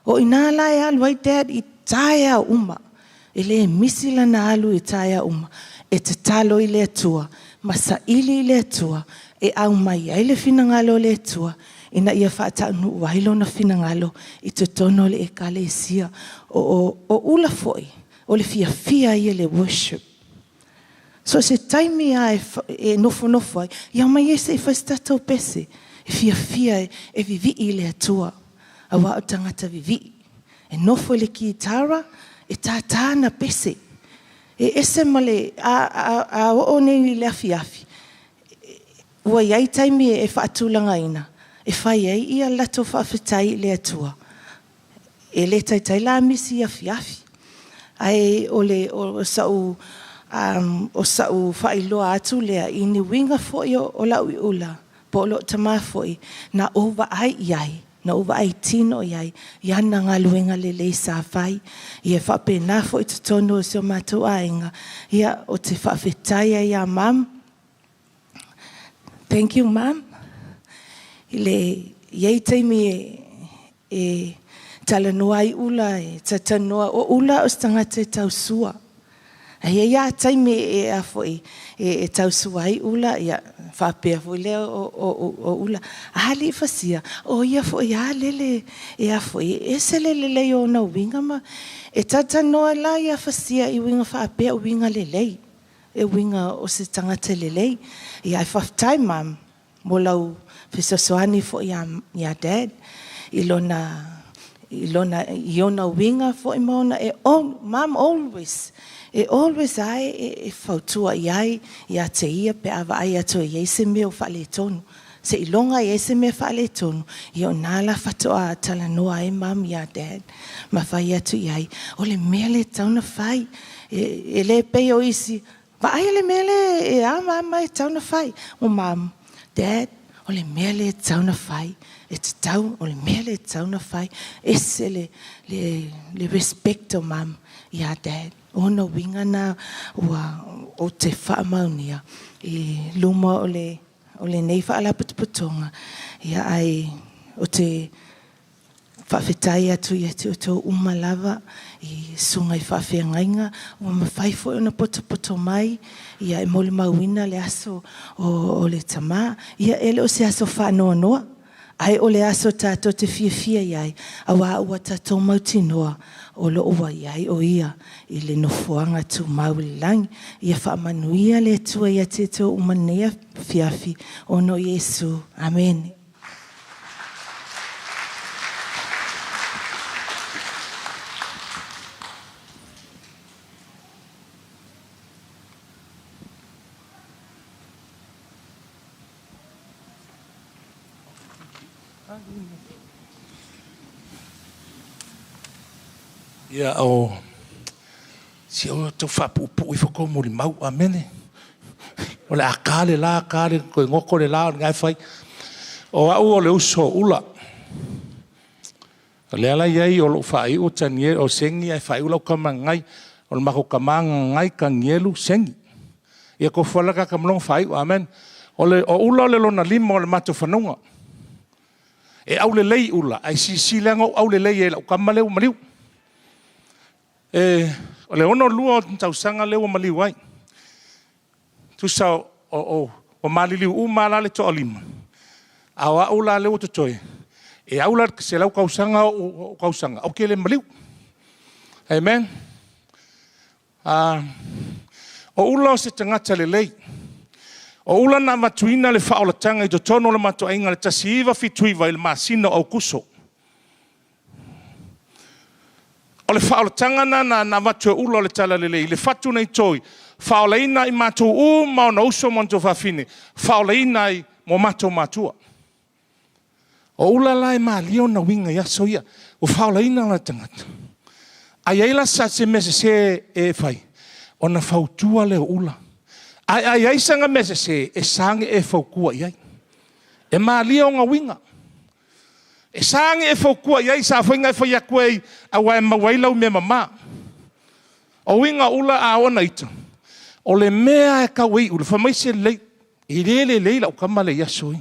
O ina la e alu ai dad i taea uma. E le misi lana alu i taea uma. E te talo i le atua. Ma saili i le Atua, e au mai ai le finagalo o le Atua, ina ia faataunuu ai lona finagalo i totonu o le ekalesia. O ula foi, o le fiafia ia le worship. So se taimi a e nofonofo ai, ia mai e se i fai se tatou pese. e fiafia e vivii i le Atua, auā o tagata vivii. E nofo i le kitara, e tātā ana pese. E ese ma le, a, a, a oo nei i le afiafi, ua i ai taimi e faatulagaina, e fai ai ia latou faafetai i le Atua. E le taitai la misi i afiafi. Ae o le o sa'u o sa'u faailoa atu lea i ni uiga foi o lau iula po o lou tamā foi na ou vaai i ai, na ou vaai tino i ai i ana galuega lelei sa fai. Ia faapena foi i totonu o si o matou aiga. Ia, ou te faafetai ai ia Mum. Thank you, Mum. I le i ai taimi e talanoa ai Ula, e talatalanoa, o Ula o se tagata e tausua. Ae i ai lava taimi e a foi e tausua ai Ula, ia faapea foi lea o Ula, a alii fasia, o ia foi lava lele e a foi, e ese le lelei o ona uiga ma e talatalanoa la ia Fasia i uiga faapea, o uiga lelei, e uiga o se tagata lelei. Ia ae faafetai Mum mo lau fesoasoani foi ia Dad i lona i lona i ona uiga foi ma ona e Mum always e always lava e fautua i ai ia te ia pe a vaai atu e i ai se mea o faaletonu. Seiloga e i ai se mea faaletonu, ia o na la faatoa talanoa ai Mum ia Dad ma fai atu i ai, o le mea lea e tatau ona fai. E le pei o isi, vaai le mea lea e a mama e tatau ona fai. O Mum, Dad, o le mea lea e tatau ona fai, e tatau, o le mea lea e tatau ona fai. E ese le respect o Mum ia Dad. O ona uiga na ua ou te faamaonia i luma o le o lenei Faalapotopotoga, ia ae ou te faafetai atu ia te outou uma lava i susuga i faafeagaiga ua mafai foi ona potopoto mai ia e molimauina le aso o le tama. Ia e le o se aso faanoanoa, ae o le aso tatou te fiafia i ai, auā ua tatou mautinoa o lo o ua i ai o Ia i le nofoaga tumau i le lagi. Ia faamanuia le Atua ia te outou uma i lenei afiafi, ona o Iesu. Amene. Ia o si o tau faapuupuu ifo kou molimau. Amene. O le a ka le la, ka le koe goko le la o le ngai fai. O au o le uso o Ula. O le ala iai o lou faaiu o Tanielu, o Sengi ae faaiu lau tama Gagai. O le matou tama Gagai, Tanielu, Sengi. Ia tofu lava la ta tama loa ona faaiu. Amen. O le o Ula o le lona lima o le matou fanauga. E aulelei Ula, ae silasila na ou aulelei ai i lau tama lea ua maliu. E, o le 62 o tausaga lea ua maliu ai. Tusa o, o, o, ua maliliu uma la le toalima. A o au la lea ua totoe, e au la i le 100 tausaga ou tausaga, ou te le maliu. Amen. O Ula o se tagata lelei. O Ula na avatuina le faaolataga i totonu o le matou aiga i le 1979 i le masina o Aukuso. O le faaolataga lena na avatu e Ula o le Talalelei i le fatu na i toi, faaolaina ai matou uma ona uso ma ona tuafafine, faaolaina ai mo matou matua. O Ula la e malie ona uiga i aso ia, ua faaolaina ona tagata. A i ai la se mea sese e fai, ona fautua lea o Ula. Ae a i ai sana mea sese, e sa ona e fautua i ai. E malie ona uiga. E sa ona e fautua i ai, sa foi ona e fai atu ai, aua e maua ai lau mea mama. O uiga o Ula a oo ina ita, o le mea e tau ai Ula, fai mai se lelei, e le lelei lau tama lea i aso ia.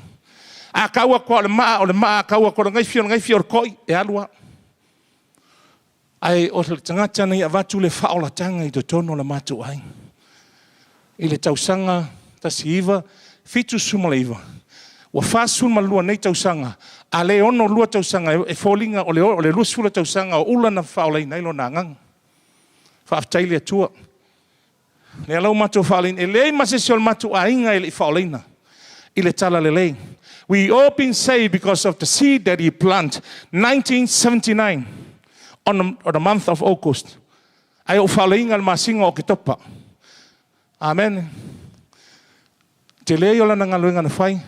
A tau atu lava o le maa, o le maa, a tau atu o le gaifi, o le gaifi, o le toi, e alu lava. Ae o le tagata na ia avatu le faaolataga i totonu o le matou aiga. I le tausaga 1979, ua 42 nei tausaga, a le 62 tausaga e foliga o le 20 tausaga o Ula na faaolaina ai lona agaga. Faafetai i le Atua. Lea la ua matou faaolaina, e leai ma se isi o le matou aiga e le i faaolaina i le talalelei. We all been saved because of the seed that he planted 1979 on the month of August. Ai o faalaina le masina o Oketopa. Amen. Te lea o lana galuega na fai.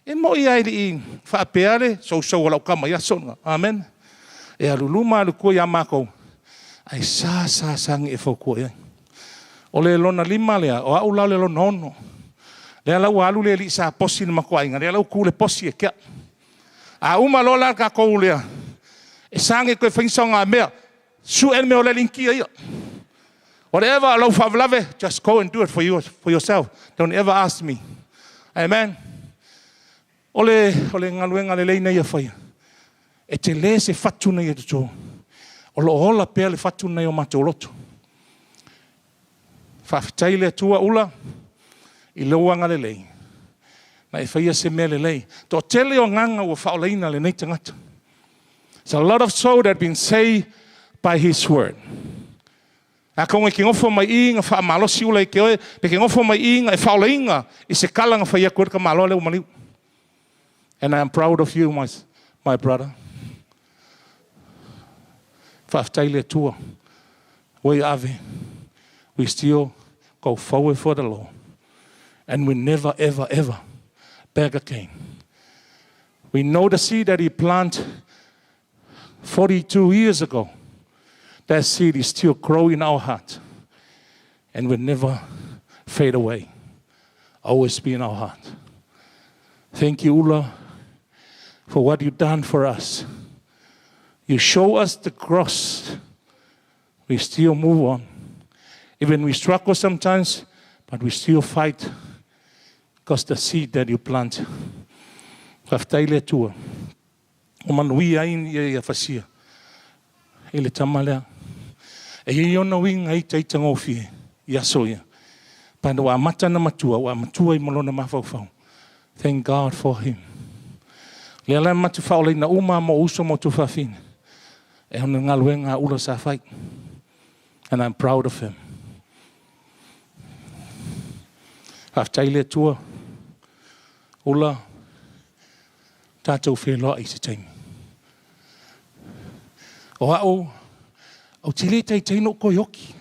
E mo i ai i whaapea le sousou o lau kama ia sona. Amen. E aluluma alu kua ia mākou. Ai sa sa sangi e fau ia. O le lona lima lea, o au lau le lona ono. Lea lau alu le li sa posi na makuainga. Lea lau ku le posi e kia. A uma lola ka kou lea. E sangi koe whainsa ngā mea. Su el mea o le linkia ia. Whatever lau whawalave, just go and do it for you, for yourself. Don't ever ask me. Amen. O le ngaluenga le leina ia whaia. E te le se whatu nei e te tō. O lo hola pea le whatu nei o mātou loto. Whawhitai le atua ula, i lauanga le lei. Na e whaia se mea le lei. Tō tele o nganga ua whaoleina le nei tangata. It's a lot of soul that been saved by his word. A konga ki ngofo mai inga wha malosi ula i ke oe, pe ki ngofo mai inga e whaoleinga i se kalanga whaia koe ka malo le umaliu. And I am proud of you, my brother. Whawhitai le atua. Oi ave. We still go forward for the Lord. And we never, ever, ever back again. We know the seed that he planted 42 years ago. That seed is still growing in our heart. And will never fade away. Always be in our heart. Thank you, Ula, for what you've done for us. You show us the cross. We still move on. Even we struggle sometimes, but we still fight because the seed that you plant. Whawhitai le atua. O manui ai ia fasia. I le tama lea. E i ona winga i te itangofie. Ia soia. Pana wa mata na matua, wa matua i molona mawhauwhau. Thank God for him. Lea lai matu whaolei na uma mo uso mo tufafine. E ona ngaluenga ula sa whai. And I'm proud of him. Whawhitai le atua. Ula, tātou wheloa i se taimi. O au, au te le teitei no koe oki.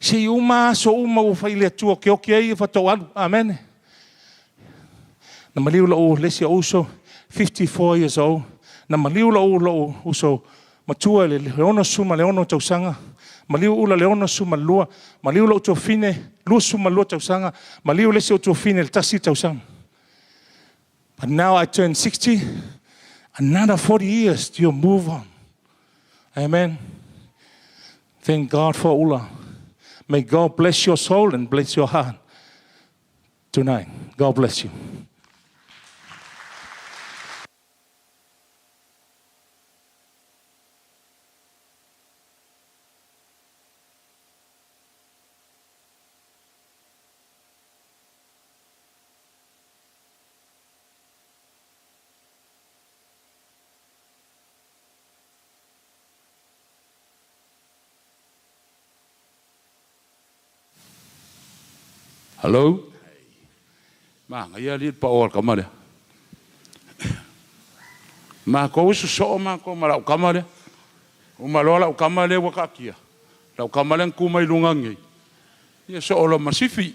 Se i uma aso uma ua whai le atua ke oki ai e whatau alu. Amen. Na maliu lau lesi o uso, 54 years old. Na maliu lau lau uso matua le ono suma le ono tausanga. Maliu ula le ono suma lua. Maliu lau tuafine, lua suma lua tausanga. Maliu lesi o tuafine le tasi tausanga. But now I turn 60, another 40 years to move on. Amen. Thank God for Ula. May God bless your soul and bless your heart tonight. God bless you. Hello. Ma ngai li pa o ka mare. Ma ko usu so ma ko ma lau ka mare. O ma lo lau ka mare wa ka kia. Lau ka mare ku mai lunga ngi. Ia so lo masifi.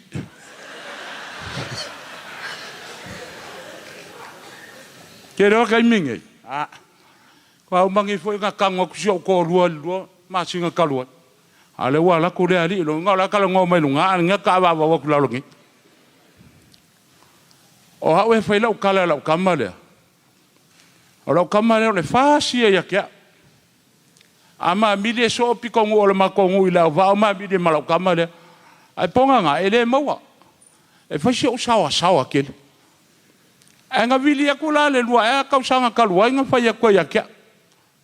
Ke ro kai mingi. Ah. Ko au mangi foi nga kanga ku so ko lua lua ma singa kalua. Ale wa la ku le ali lo nga la kala ngo mai lunga nga ka va va ku la lo ngi. O hau e whai lau kala lau kama lea. O lau kama lea o le whasia ia kia. A maa mili e so piko ngu o le makongu i lau vao maa mili ma lau kama lea. Ai ponga ngā e le maua. E whaisi o sawa sawa kele. E ngā vili aku la le lua e a kausanga kalua i ngā whai aku ia kia.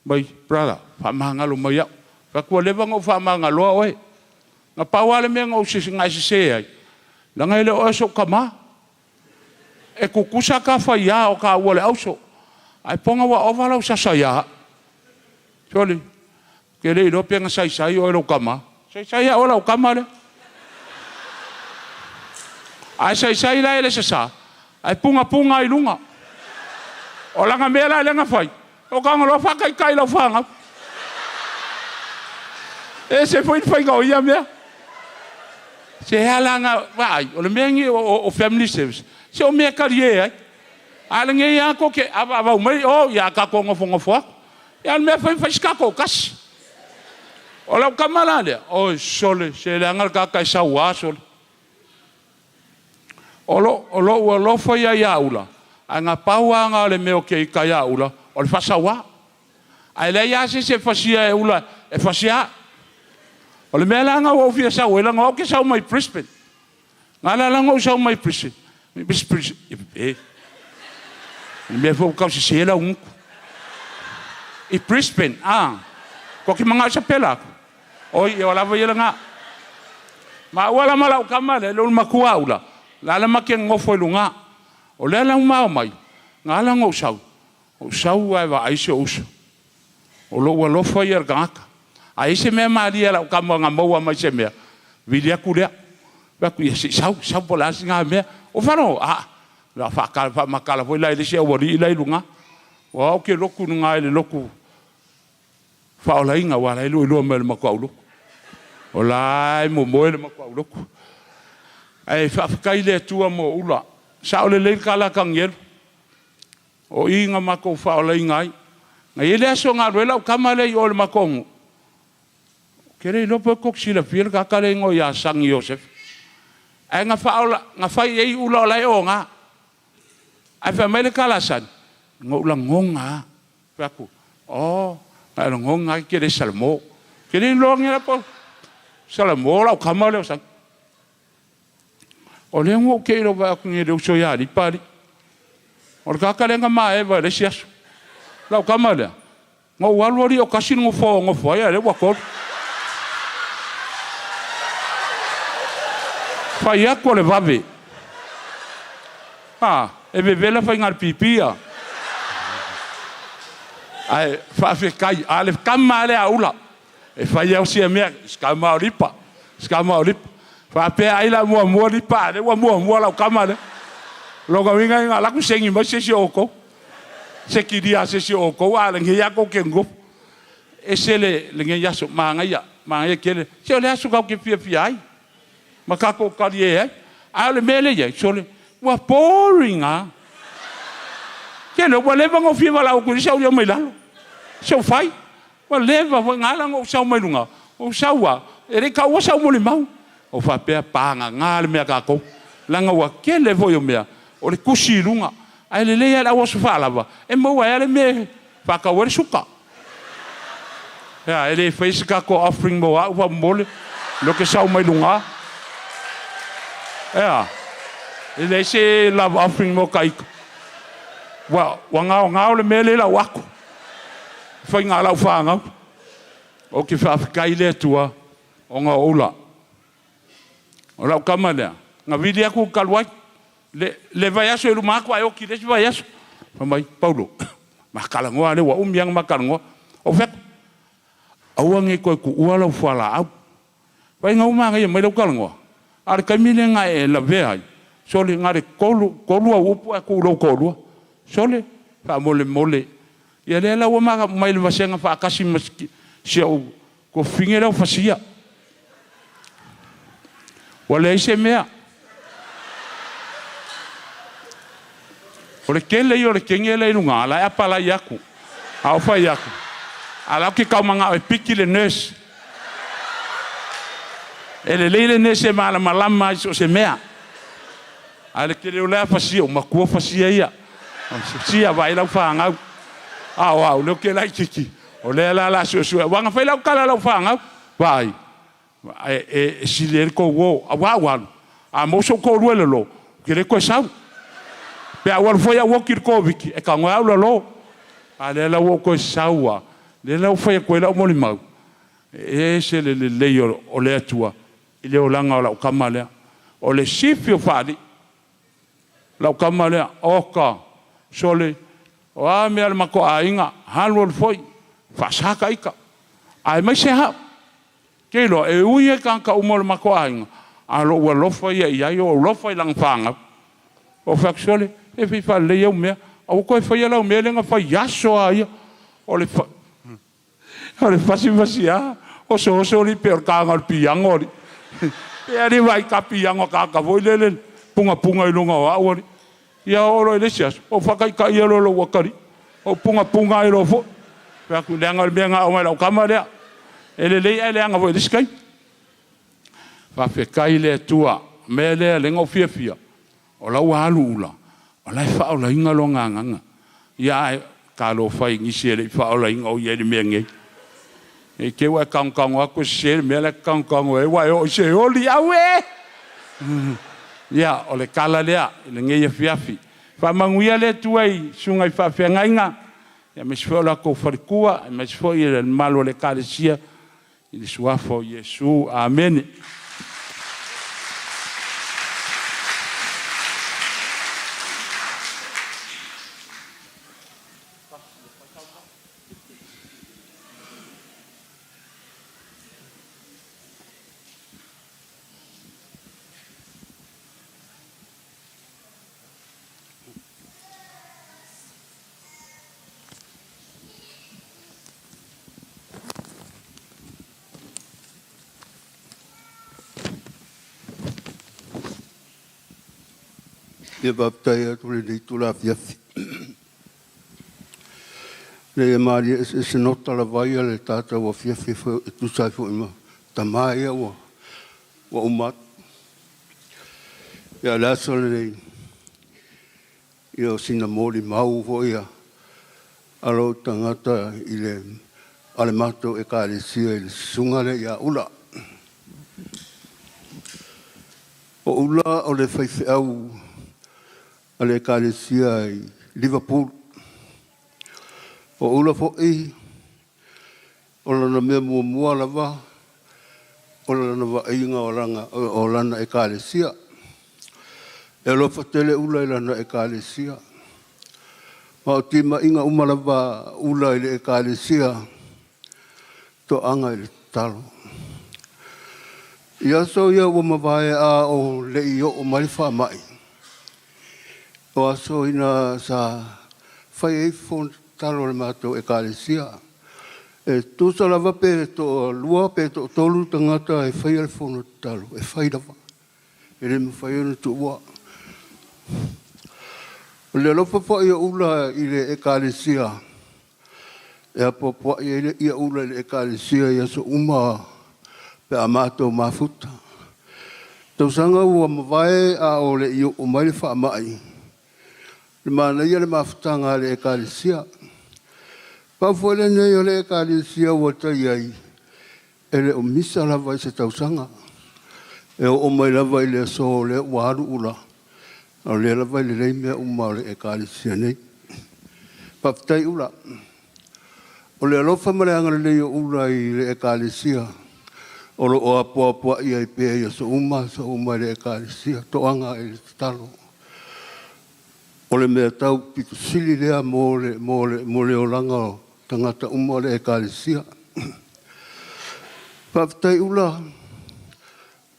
Mai, brother, wha mahangalo mai au. Whakua lewa ngau wha mahangaloa oe. Ngā pawale mea ngau sisi ngai sise ai. Langa ele oe so kama. E kukusa ka whai ia o ka ua le auso. Ai ponga wa ova lau sasa ia. Soli, ke le ilo pia nga sai sai o e lau kama. Sai sai ia o lau kama le. Ai sai sai la ele sasa. Ai punga punga i lunga. O laga mea la e lea na fai, o tago loa faataitai i lau fanau. E ese foi le faiga o ia mea. Se ala na vaai, o le mea lenei o family service, se o mea talie ai. A o lenei lava tou te avaavau mai, o ia tatou nofonofo atu. Ia a o le mea fai, fai se tatou tasi. O lau tama la lea, oi sole, se leaga le tagata e sauā sole. O lou alofa ia ia Ula, ae na pau lava lena o le mea o te ita ia Ula, o le faasauā. Ae leai lava se isi e fasia e Ula e fasia. O le mea la lena ua ou fia sau ai, leaga o au ou te sau mai Brisbane. Na ala la ona ou sau mai Brisbane, le mea foi ua tau sese lau gutu. I Brisbane, a, tou te manao e sapela atu? Oi, ia ua lava ia lena. Maua la ma lau tama lea, le ulumatua a Ula, la la ma te nonofo i luga. O lea la ua ma omai, na ala ona ou sau, ou sau lava e vaai si ou uso. O lou alofa ia i le tagata. A i ai se mea malie a lau tama na maua mai se mea, vili atu lea. Fai atu, ia se i sau, sau po o le a sina mea. Ou faalogo, a, o le a faamatala foi la i le isi aualii la e i luga. Aua ou te lotu i luga i le lotu faaolaina aua o la e iloiloa mai e le matou aulotu. O la e momoe le matou aulotu. Ae faafetai i le Atua mo Ula. Sao lelei le tala a Tanielu. O i na matou faaolaina ai. Na i ai le aso na alu ai lau tama lea i o i le matou nuu, ou te le iloa pe tou te silafia le tagata lea e igoa ia Sagi Iosefa. Ae na faaola, na fai i ai ula o la e oga. Ae fai mai le tala a Sagi, na ou lagona lava. Fai atu, oh, na e lagona lava e te le salamo. Ou te le iloa po o salamo lau tama lea o Sagi. O lea ua ou te i lou vaai atu nei i le uso ia Lipa alii. O le tagata lea na maeva i le isi aso. Lau tama lea, na ou alu alii o tasi le nofoa o nofo ai, a o lea ua tolu. Fai atu o le vave. A, e vevela faiga pipi a. Ae faafetai, a o le tama lava lea a Ula, e fai au sia mea, si tama o Lipa, si tama o Lipa. Faapea ai la muamua Lipa, a o lea ua muamua lau tama lea. O lona uiga e na alu atu segi mai se isi o outou. Se kilia a se isi o outou, a o lenei lava tou te nonofo. E ese lenei aso, manaia, manaia tele. Se o le aso tatou te fiafia ai, ma tatou talie ai. A o le mea lea e i ai, sole, ua boring lava. Tele, ua leva ona ou fia valaau atu i le isi ae ou le omai i lalo. Se ua fai. Ua leva foi, na ala ona ou sau mai luga, ou sau lava, e le i taua sau molimau. Ou faapea, pagaga le mea a tatou, leaga ua tele foi o mea, o le tusi i luga. Ae lelei lava le au aso faalava, e maua ai lava le mea e faatau ai le suka. E le faia se tatou offering mo au faamolemole, o lea ou te sau mai luga. E leai se love offering mo ta ita. Ua gaogao le mea lea i lau ato, faiga a lau fanau. Ou te faafetai i le Atua ona o Ula. O lau tama lea, na vili atu talu ai. Le vaiaso i luma atu ae oti i le isi vaiaso. Fai mai, Paulo, ma talanoa lea ua umi lava ona ma talanoa. Ou fai atu, aua ne i toe tuua lau fualaau. Vaai ina ua manaia mai lau talanoa, a o le taimi lea na e lavea ai, sole, na o le tolu, tolu au upu ae tuu i lou toalua. Sole, faamolemole. Ia lea la ua mai le vasega faatasi ma si ou tuafafine lea ua fasia. Ua leai se mea. O le tele ia o le teine lea i luga, la e apalai atu. A ou fai atu, a la ou te tau manao e piki le nurse. E lelei le nurse e malamalama ai so o se mea. A o le tele o lea fasia, ua matua fasia ia. Fasia vaai lau fanau. A o au, lea ou te laitiiti. O lea la o le a suesue. Aua na fai lau tala i lau fanau, vaai, e sili ai le tou o. Aua a ou alu, a maua si ou toalua i lalo, ou te le toe sau. Pe a ou alu foi au oti i le Koviti, e tago e au lalo. A o lea la ua ou toe sau lava, lea la ua fai atu ai lau molimau, e ese le lelei o le Atua i le olaga o lau tama lea. O le sifi o faalii, lau tama lea, oka, sole, o a mea a le matou aiga, alu alu foi, faasa ta ita. Aemaise au, te iloa, e ui lava i tagata uma o le matou aiga, a o lou alofa ia i ai, o ou alofa i lana fanau. Ou fai atu, sole, se fai faalelei au mea. Aua toe faia lau mea lea na fai i aso lava ia. O le fa... O le fasifasiā, osooso alii pei o le taga o le piano alii. Pe alii vaai i ta piano a tagata foi lele punapunapunga i luga o au alii. Ia oo loa i le isi aso, ou faataitaia loa lou atalii, ou punapuna ai loa foi. Fai atu, leaga o le mea na aao mai e lau tama lea. E lelei ae leaga foi i le isi taimi. Faafetai i le Atua. O le mea lea lea na ou fiafia, o la ua alu Ula, o la e faaolaina lona agaga. Ia ae talofa e i nisi e le i faaolaina o i ai i le mea nei. Ne i te i ua e tagotago atu e sese le mea la e te tagotago ai ua e oo i Seoli. Aue! Ia, o le tala lea i lenei afiafi. Faamanuia le Atua i susuga i faafeagaiga, aemaise foi o latou faletua, aemaise foi le mamalu o le Ekalesia i le Suafa o Iesu. Amene. Ia faafetai atu i lenei itula afiafi. Leai e malie eseese nota lava ia le tatou afiafi e tusa ai foi ma tama ia ua uma atu. Ia o le aso lenei, ia o sina molimau foi a lou tagata i le a le matou Ekalesia i le susuga lea ia Ula. O Ula o le faifeau a le Ekalesia i Liverpool. O Ula foi o lana mea muamua lava o lana vaaiga o lana Ekalesia. E alofa tele Ula i lana Ekalesia. Ma o timaiga uma lava a Ula i le Ekalesia, toaga i le tatalo. I aso ia ua mavae a o le i oo mai le faamai, o aso ina sa fai ai fono tatalo a le matou Ekalesia. E tusa lava pe toalua pe toatolu tagata e faia le fono tatalo, e fai lava. E le mafai ona tuua. O le alofa foi o Ula i le Ekalesia, e apoapoai ai ia Ula i le Ekalesia i aso uma pe a matou mafuta. Tausaga ua mavae a o le i oo mai le faamai, le manaia le mafutaga a le Ekalesia. Pau foi lenei o le Ekalesia ua tai ai, e le o misa lava i se tausaga. E oo mai lava i le aso o lea ua alu Ula, o lea lava e lelei mea uma o le Ekalesia nei. Faafetai Ula. O le alofa ma le agalelei o Ula i le Ekalesia, o lo o apoapoai ai pea i aso uma aso uma i le Ekalesia, toaga i le tatalo. O le mea tau pito sili lea mo le, mo le, mo le olaga o tagata uma o le Ekalesia. Faafetai Ula,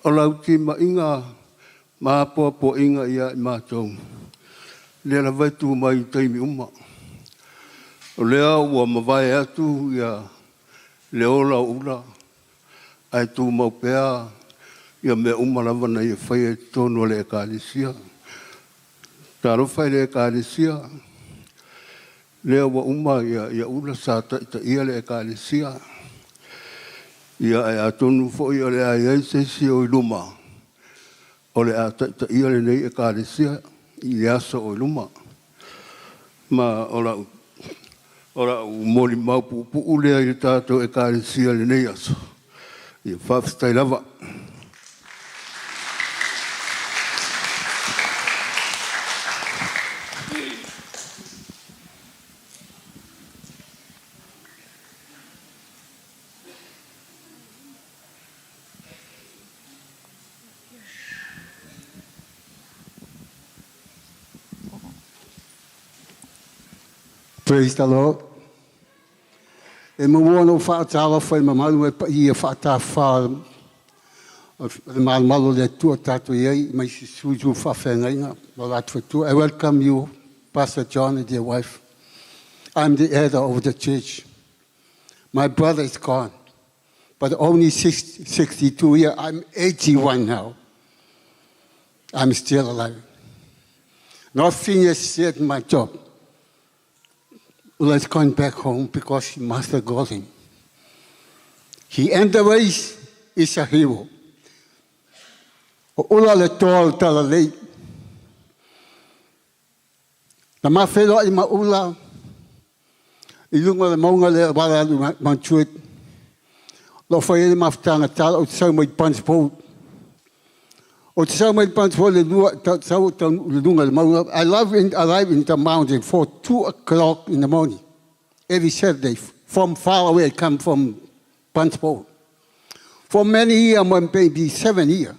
o lau timaiga ma apoapoaiga ia i matou, lea lava e tu mai i taimi uma. O lea ua mavae atu ia le ola o Ula, ae tumau pea ia mea uma lava na ia faia i totonu o le Ekalesia. Talofa i le Ekalesia, lea ua uma ia Ula sa taitaia le Ekalesia. Ia ae atonu foi o le a i ai se isi o i luma o le a taitaia lenei Ekalesia i le aso o i luma. Ma o lau o lau molimau puupuu lea i le tatou Ekalesia i lenei aso. Ia faafetai lava. Praise the Lord. E muamua ona ou faatalofa i le mamalu ma le paia faatafafa o le malumalu o le Atua tatou i ai mai sui usufono faafeagaiga ma o latou faletua. I welcome you. Pastor John and their wife. I'm the elder of the church. My brother is gone, but only 62 years. I'm 81 now. I'm still alive. Not finished yet my job. Let's go back home because Master got him. He ended the race, is a hero. O ula le toa tala lei. Na ma whenua i ma ula, i lunga le maunga le wala alu Mount Lo whai ele mafutanga tala o te sau mai Punchbowl. O te sau mai Punchbowl le lua, ta, sau ta le lunga le maunga. I love in, arrive in the mountain for 2 o'clock in the morning. Every Saturday, from far away, I come from Punchbowl. For many years, my baby, 7 years,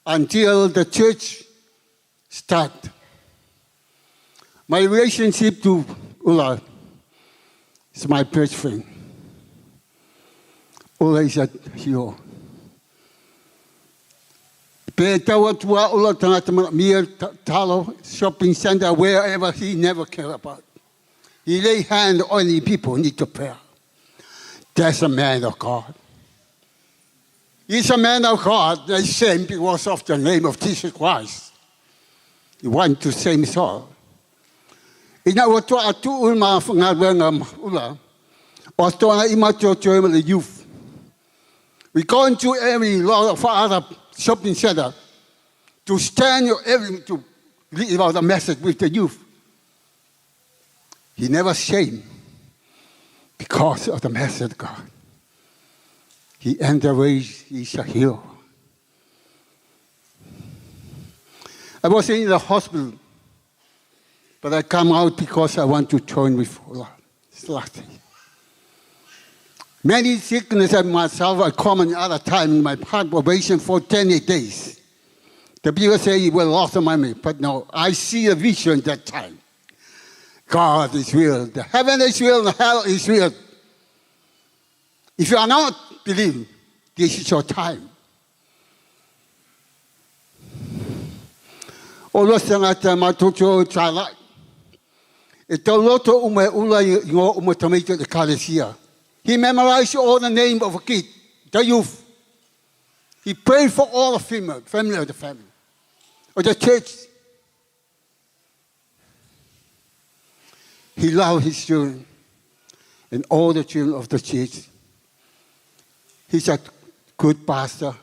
until the church start. My relationship to Ula is my best friend. Ula is a hero. Pe tau atua ula tangata mia talo shopping center, wherever he never care about. He lay hand on the people need to pray. That's a man of God. He's a man of God, the same because of the name of Jesus Christ. He want to same soul. Ina ua toa atu ul ma ngā ula, o toa i ma tō tō the youth. We go into every lot of other shopping center to stand every, to leave out the message with the youth. He never shamed because of the message of God. He ended the race, he's a hero. I was in the hospital, but I come out because I want to join with Allah. It's last thing. Many sickness and myself are common other time in my heart operation for 10 days. The people say you will lost money, but no, I see a vision that time. God is real. The heaven is real, the hell is real. If you are not believing, this is your time. O lo sangata matoto chala. E tau loto uma ula i ngō uma tamaiti o te kalesia. He memorized all the name of a kid, the youth. He prayed for all the female, family of the family, of the church. He loved his children and all the children of the church. He's a good pastor.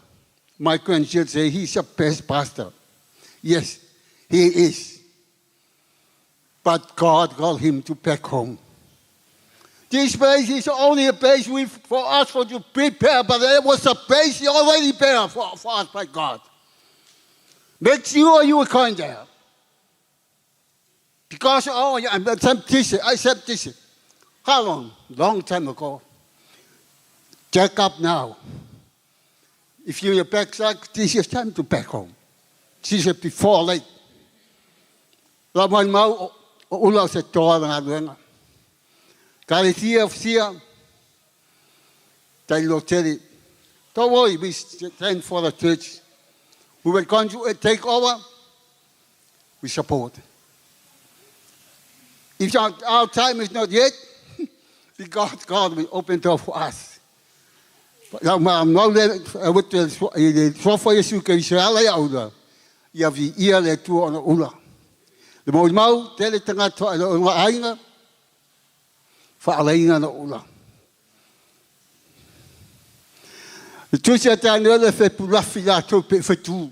My grandchildren say he's the best pastor. Yes, he is. But God called him to back home. This place is only a place for us for to prepare, but it was a place already prepared for us by God. Make sure you are going there. Because, oh, yeah, I'm temptation, I accept this. How long? Long time ago. Jack up now. If you're back, this is time to back home. This is before late. La mai mau o ula o se toa ngā luenga. Ka le tia sia, tai lo tele. Don't worry, we stand for the church. We will come to take over. We support. If our time is not yet, because God will open door for us. La ma mau le le sofa Yesu ke Israela ia ula. Ia vi ia le tua ona ula. Le mau mau tele tangata o ngā ainga, whaaleinga na ula. Le tusi a tāne le whe pulafi la tau pe whetu.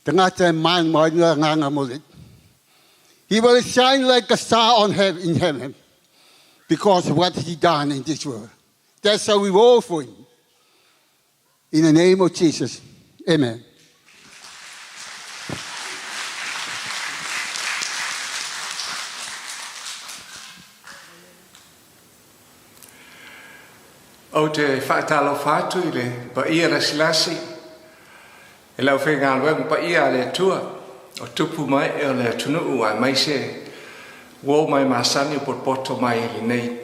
Tangata e man mai ngā ngā mole. He will shine like a star on heaven, in heaven because of what he done in this world. That's how we roll for him. In the name of Jesus, amen. O te whaatalo whātu i le pa ia lasilasi, e lau whenga luenga pa ia le atua, o tupu mai e o le atunuu ai mai se, wo mai masani o potpoto mai i le nei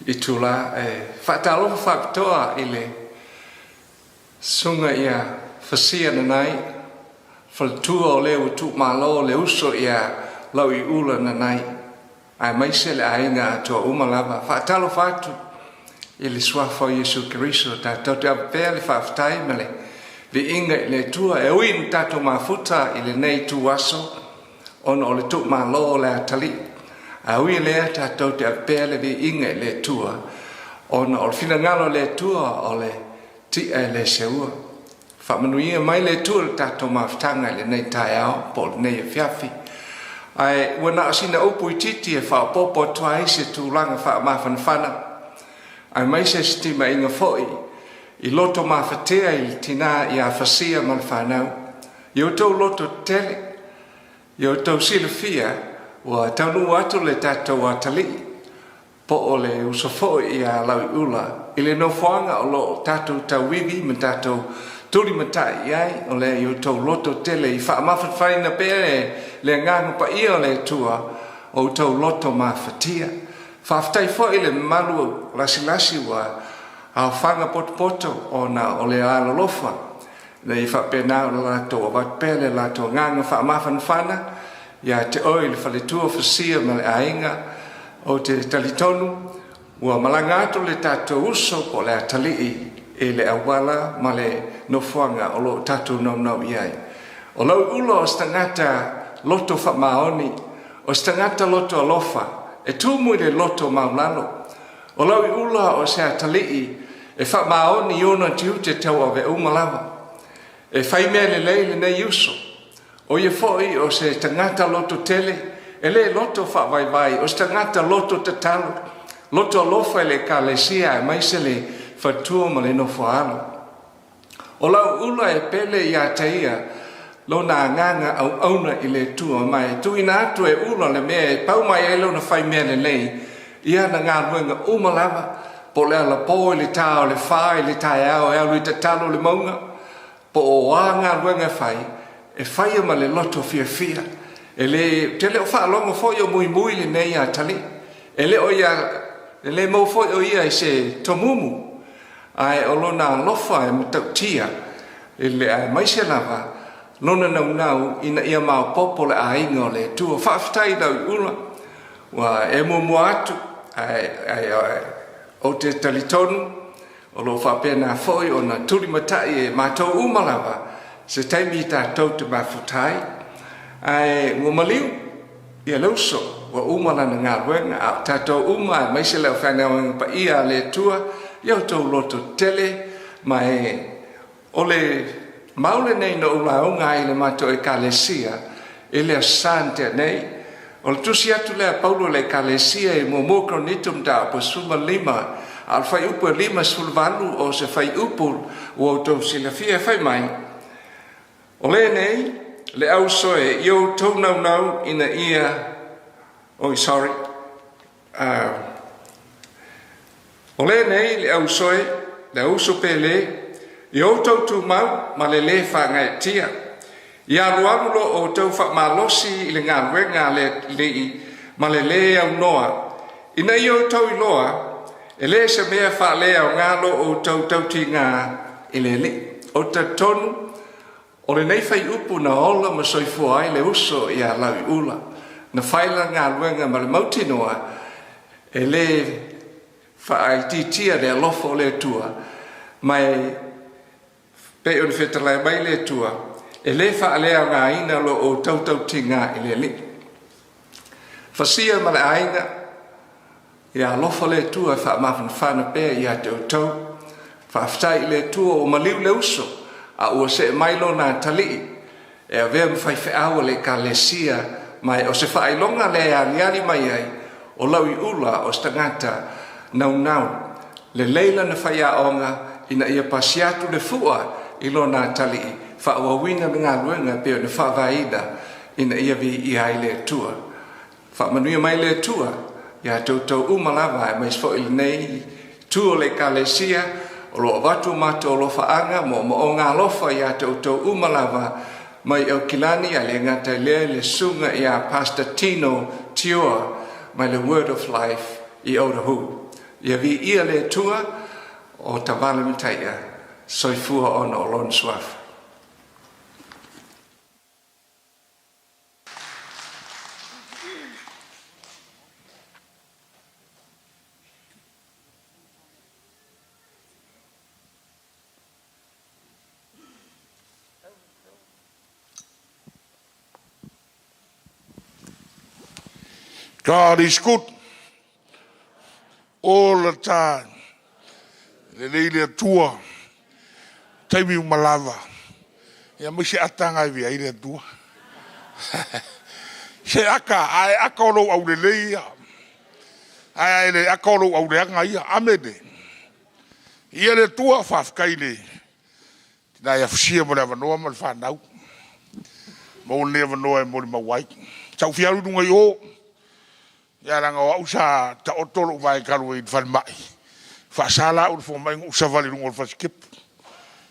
i tūla e whaatalo whaapitoa i le sunga ia fasia na nai, whalatua o le utu malo le uso ia Lauiula Nanai, aemaise le aiga atoa uma lava. Faatalofa atu i le Suafa o Iesu Keriso, tatou te ave pea le faafetai ma le viiga i le Atua e ui ina tatou mafuta i lenei ituaso ona o le tuumalo o le atalii. Ae ui i lea, tatou te ave pea le viiga i le Atua ona o le finagalo o le Atua o le ti'a e le seua. Faamanuia mai le Atua i le tatou mafutaga i lenei taeao po o lenei afiafi. Ae ua na o sina upu itiiti e faaopoopo atu ai se tulaga faamafanafana aemaise se timaiga foi i loto mafatea i le tinā ia Fasia ma le fanau. I outou loto tetele, i outou silafia ua taunuu atu le tatou atalii po o le uso foi ia Lauiula i le nofoaga o lo o tatou tauivi ma tatou tulimatai i ai, o lea i outou loto tele i faamafanafanaina pea e le Agaga Paia o le Atua o outou loto mafatia. Faafetai foi i le mamalu lasilasi ua aofaga potopoto ona o le alolofa ina ia faapena ona latou avatu pea le latou agaga faamafanafana ia te oe le faletua Fasia ma le aiga. Ou te talitonu ua malaga atu le tatou uso po o le atalii i le auala ma le nofoaga o lo o tatou naunau i ai. O Lauiula o se tagata loto faamaoni, o se tagata loto alofa, e tumu i le loto maualalo. O Lauiula o se atalii e faamaoni i ona tiute tauave uma lava. E fai mea lelei lenei uso. O ia foi o se tagata loto tele, e le loto faavaivai, o se tagata loto tatalo, loto alofa i le ekalesia aemaise le faletua ma le nofoaalo. O Lauiula e pele ia te ia lona agaga auauna i le Atua, ma e tuuina atu e Ula le mea e pau mai ai lona fai mea lelei i ana galuega uma lava, po o le alapō i le tā o le 4 i le taeao e alu i tatalo i le mauga, po o a galuega e fai, e faia ma le loto fiafia. E le, ou te le o faalogo foi o muimui lenei atalii. E le o ia, e le maua foi o ia i se tomumu, ae o lona alofa e matautia i le aemaise lava lona naunau ina ia maopoopo le aiga o le Atua. Faafetai i Lauiula ua e muamua atu, ae, ae, ae ou te talitonu o lo o faapena foi ona tulimatai e matou uma lava se taimi tatou te mafuta ai. Ae ua maliu ia le uso, ua uma lana galuega, a o tatou uma aemaise le aufaigaluega paia a le Atua, ia outou loto tetele. Ma e o le mau lenei na ou lauga ai i le matou ekalesia i le Aso Sa na tea nei. O le tusi atu lea a Paulo i le ekalesia i 1 Korinito mataupu e 15, a o le fuaiupu e 58 o se fuaiupu ua outou silafia e fai mai, O lenei le ausoe i outou naunau ina ia, oi sorry, O lenei le ausoe, le auso pele, i outou tumau ma le lē faagaeetia, i alualu lo outou faamalosi i le galuega a le Alii ma le lē aunoa, ina ia outou iloa e le se mea faaleaoga lo outou tautigā i le Alii. Ou te talitonu o lenei fuaiupu na ola ma soifua ai le uso ia Lauiula, na fai lana galuega ma le mautinoa e lē faaitiitia le alofa o le Atua, ma e pei ona fetalai mai le Atua, e le faaleaogaina lo outou tautigā i le Alii. Fasia ma le aiga, ia alofa le Atua e faamafanafana pea ia te outou. Faafetai i le Atua ua maliu le uso, a ua see mai lona atalii e avea ma faifeau a le ekalesia, ma e o se faailoga lea e aliali mai ai o Lauiula o se tagata naunau lelei lana faiaoga ina ia pasi atu le fua i lona atalii faaauauina le galuega e pei ona faavaeina ina ia viia ai le Atua. Faamanuia mai le Atua ia te outou uma lava, aemaise foi lenei itu o le ekalesia o lo o avatu o matou alofaaga ma moomooga alofa ia te outou uma lava mai Aukilani, ae le gata i lea i le susuga ia Pastor Tino Tioa mai le Word of Life i Otahuhu. Ia viia le Atua o Tavale Mataia, soifua ona o lona suafa. God is good all the time. Lelei le Atua, taimi uma lava. Ia mai se ata ngai via i le Atua. Se aka, ae aka o lou aulelei ia. Ae ae le aka o lou auleaga ia. Amene. Ia le Atua, faafetai le tina ia fusia mo le avanoa ma le whanau. Mo le avanoa e molimau ai. Sa ou fia alu i luga i o, ia leaga o au sa taoto lou vae talu ai i le falemai. Faasa la au e le fomai ona ou savali i luga o le fasitepu.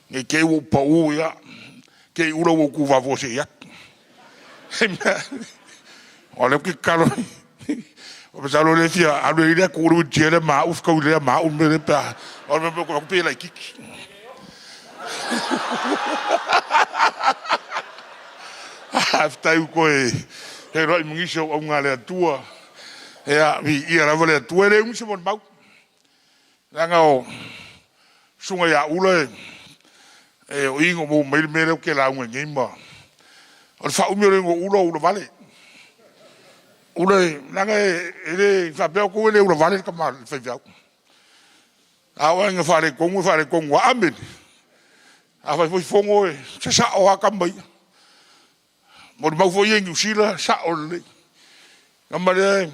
Ne i te i ua ou pau, ia, te i ula ua ou tuvafuase'i atu. O lea ou te tatalo, masalo o lea e fia alu e i ai le atu o le wheelchair lea ma au fetaui lelei ma au le mea lea pe a o le mea ou te pei e laitiiti. Faafetai ua toe feiloai ma nisi o auauna a le Atua. Ia, viia lava le Atua. E le umi se molimau, leaga o le susuga ia Ula o i na ou maua mai ai le mea lea ou te lauga ai nei ma... O le faaumi o le igoa o Ula o Ulavale. Ula e, leaga e le faapea outou e le ulavale le tama le faifeau. A oo lava ina faaletonu, e faaletonu lava. Amene. A fai foi fono, e sasao lava tama ia. Molimau foi ia i Niu Sila, sao lelei. Tama lea e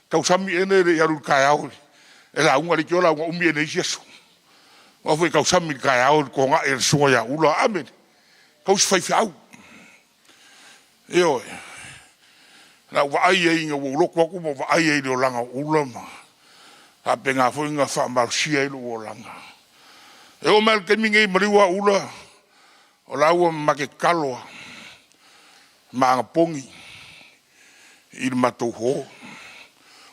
tausami ene e le i alu i le taeao e lauga, leitioa lauga umi ene i isi aso. Aua foi e tausami i le taeao i le togai a le susuga ia Ula. Amene. Tausi faifeau. Ioe. Na ou vaai ai ina ua ou loto atu ma ou vaai ai i le olaga o Ula ma faapena foi ona faamalosia ai lou olaga. E oo mai lava i le taimi lenei, maliu lava Ula, o la ua ma te tatalo lava ma anapogi i le matou uo.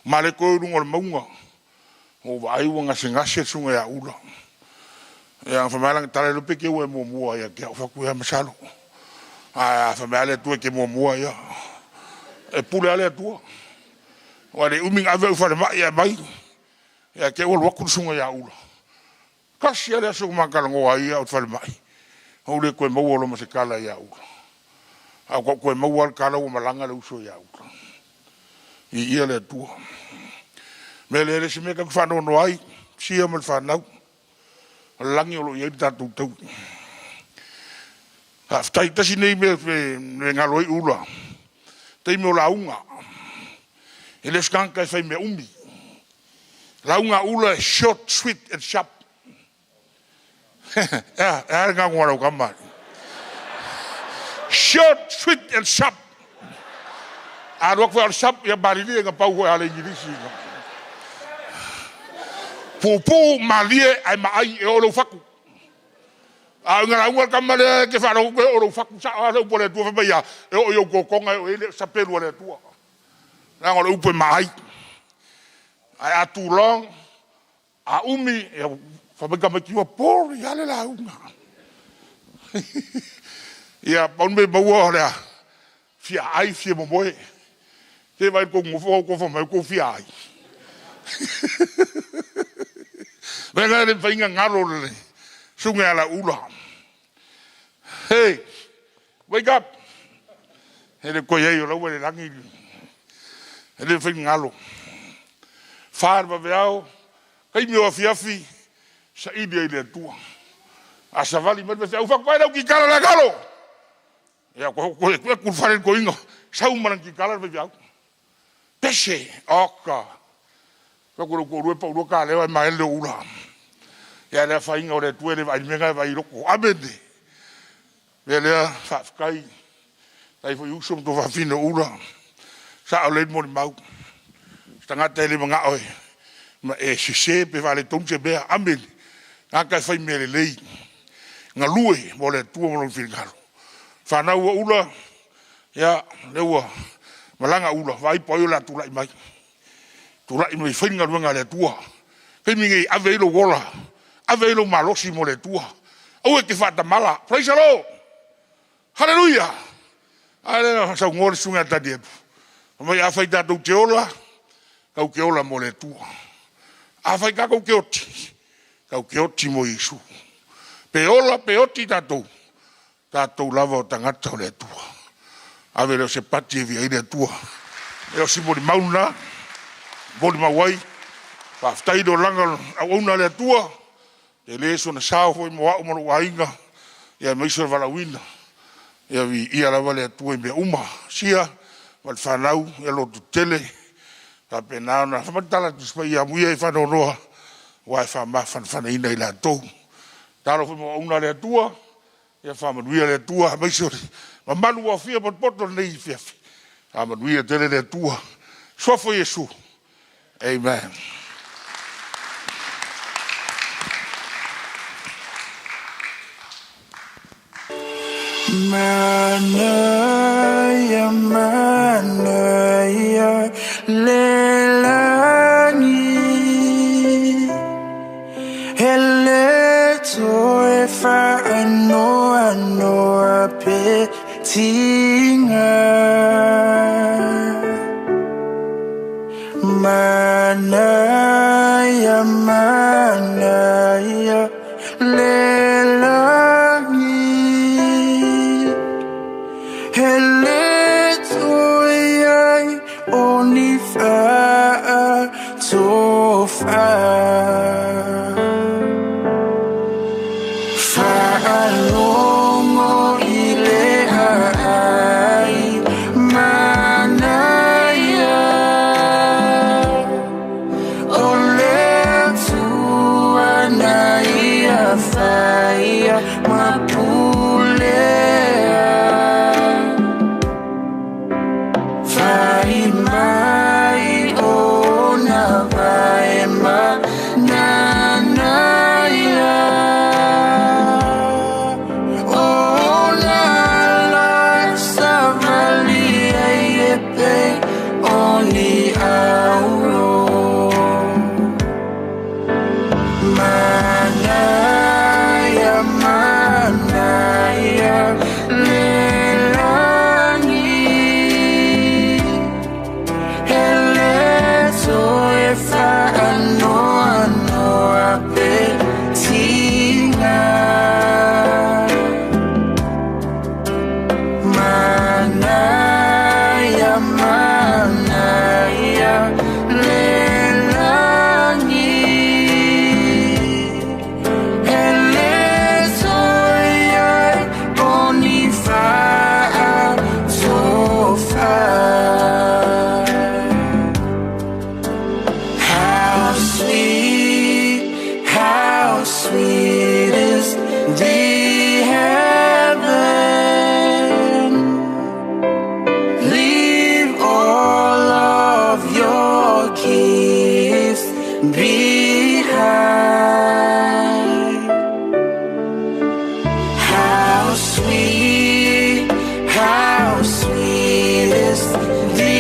Ma le toe o i luga o le mauga, ua ou vaai ua gasegase le susuga ia Ula. Ia ona fai mai lava lana tala, le iloa pe te ua e muamua ia te au. Ou fai atu, ia masalo. Ae a fai mai lava le Atua e te muamua, ia e pule lava le Atua. Aua e le umi ona ave au i le falemai ae aumai, ia te i ua alu atu le susuga ia Ula. Tasi lava le aso na ma talanoa ai a o i le falemai, na ou le toe maua loa ma se tala ia Ula. Ae faatoa ou toe maua lava le tala ua malaga le uso ia Ula. Viia le Atua. O le mea lea, e le o se mea tatou te faanoanoa ai, Sia ma le fanau, o le lagi o lo o i ai le tatou taui. Faafetai. Tasi lenei mea e galo ai Ula, taimi o lauga. E le o se tagata e fai mea umi. Lauga a Ula e short, sweet and sharp. E a, e a le gago a lau tama? Short, sweet and sharp. A alu atu foi o le sharp, ia malilie na pau foi a le Igilisi. Puupuu, malie, ae maai e oo i lou fatu. A o ina lauga le tama lea e te faalogo atu e oo i lou fatu, sao lava le upu a le Atua fai mai a, e oo i ou totoga e oo i ai le sapelu a le Atua. Leaga o le upu e maai. Ae a too long, a umi, ia fai mai tamaiti, ua boring lava le lauga. Ia, pau le mea e maua o le a fia ai, fia momoe. Se vaai i le tou nonofo ma outou fai mai ua outou fia ai. Mea lena e le mafai ona galo le susuga ia Lauula. Hey, wake up! E le toe i ai o la ua i le lagi, e le mafai ona galo. 4 le vaveao, taimi o afiafi, saili ai i le Atua. A savali mai le faifeau, fai atu, vaai lau kikala la e galo! Ia, toe atu i le fale le toeaina, sau ma lana kikala le faifeau. Pese, oka. Fai atu i lou toalua, e pau $2 ae maea le leo o Ula. Ia le afaina o le Atua e le vaai i le mea lena e vaai i loto. Amene. O le mea lea, faafetai. Faafetai foi i uso ma tuafafine o Ula. Sao lelei le molimau. O se tagata e le manao e sese pe faaletonu se mea. Amene. Tagata e fai mea lelei. Galue mo le Atua ma lona finagalo. Fanau a Ula, ia, lea ua malaga Ula, vaai po o ai o le a tulai mai. Tulai mai e fai le galuega a le Atua. Taimi nei, ave ai lou ola, ave ai lou malosi mo le Atua. Aua e te faatamala. Praise the Lord. Hallelujah. A lea na saunoa le susuga ia Tanielu. Mai afai tatou te ola, kau ke ola mo le Atua. Afai tatou te oti, kau te oti mo Iesu. Pe ola pe oti tatou, tatou lava o tagata o le Atua. Ave lea o se pati e viia ai le Atua. E o si molimau lena, molimau ai, faafetai i le olaga o auauna a le Atua, tele sona sao foi mo au ma lou aiga, aemaise o le valaauina. Ia viia lava le Atua i mea uma. Sia ma le fanau, ia lototetele, faapena ona fai mai le tala a le Tusi Paia, amuia e faanoanoa, aua e faamafanafanaina i latou. Tatalo foi mo auauna a le Atua, ia faamanuia le Atua, aemaise o le mamalu ua aofia ma potopoto i lenei afiafi. Faamanuia tele le Atua. I le Suafa o Iesu, amen. Manaia, manaia le lagi E le toe faanoanoa pe tiga. Manaia, manaia le lagi E le toe i ai o ni faatofa. Faalogo i le aai manaia O le Atua na ia faia ma pulea. Fai mai ona vae ma nanaia O na la savali ai e pei o ni auro. Manaia, manaia le lagi E le toe faanoanoa pe tiga. Manaia, manaia le lagi E le toe i ai o ni faatofa. How sweet, how sweet is the heaven. Leave all of your gifts behind. How sweet, how sweet is the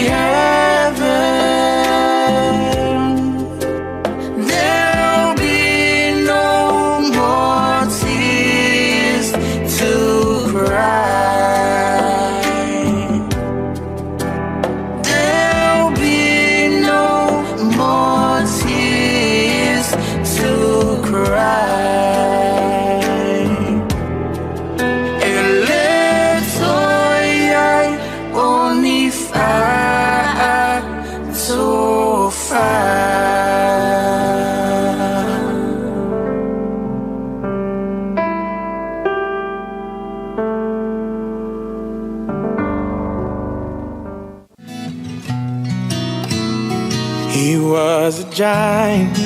heaven. There'll be no more tears to cry. There'll be no more tears to cry. E le toe i ai o ni faatofa. He was a giant,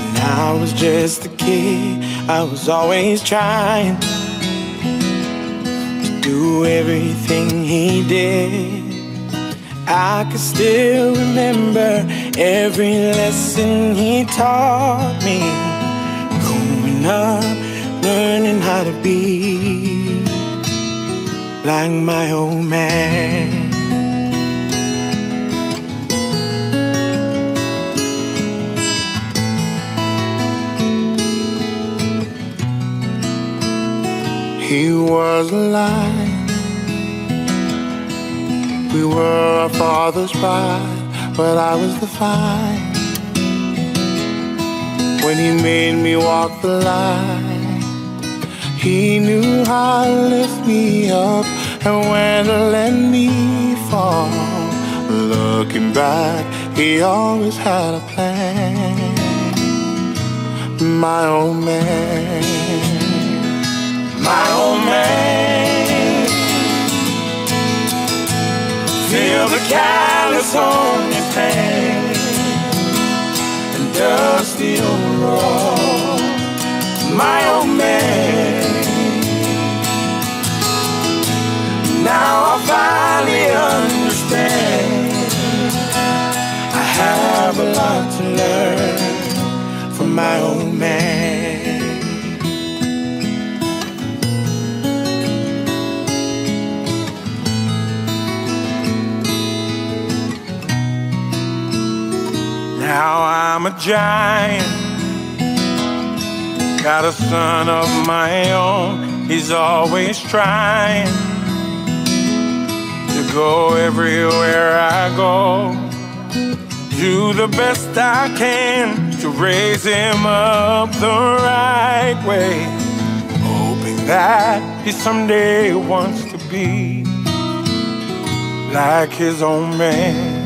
and I was just a kid. I was always trying to do everything he did. I could still remember every lesson he taught me. Growing up, learning how to be like my old man. He was alive We were our father's pride, but I was the fire. When he made me walk the line, he knew how to lift me up and when to let me fall. Looking back, he always had a plan. My old man, my old man. Feel the callus on his hand and dusty overall. My old man. Now I finally understand. I have a lot to learn from my old man. Now I'm a giant, got a son of my own. He's always trying to go everywhere I go. Do the best I can to raise him up the right way, hoping that he someday wants to be like his own man.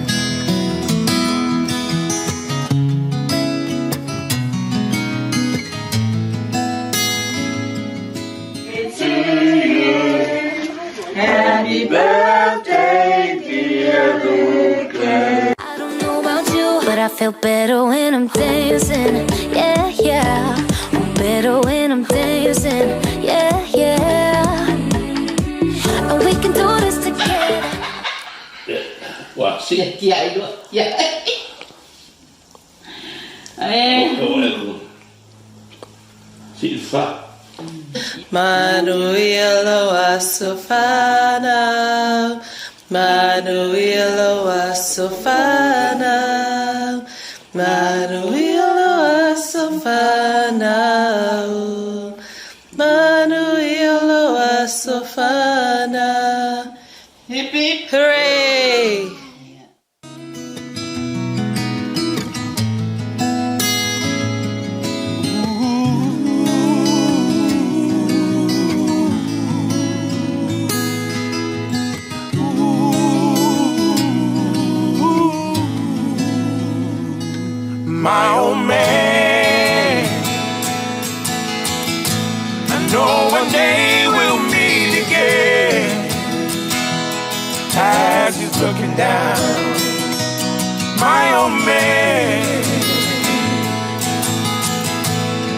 Happy birthday, dear Lucas. I don't know about you, but I feel better when I'm dancing. Yeah, yeah. I'm better when I'm dancing. Yeah, yeah. And we can do this together. Wah, si. Ya. Si fa. Manuia loa sofana, Manuia loa sofana, Manuia loa sofana, Manuia loa sofana. Hip hip hooray! My old man, I know one day we'll meet again. As he's looking down, my old man,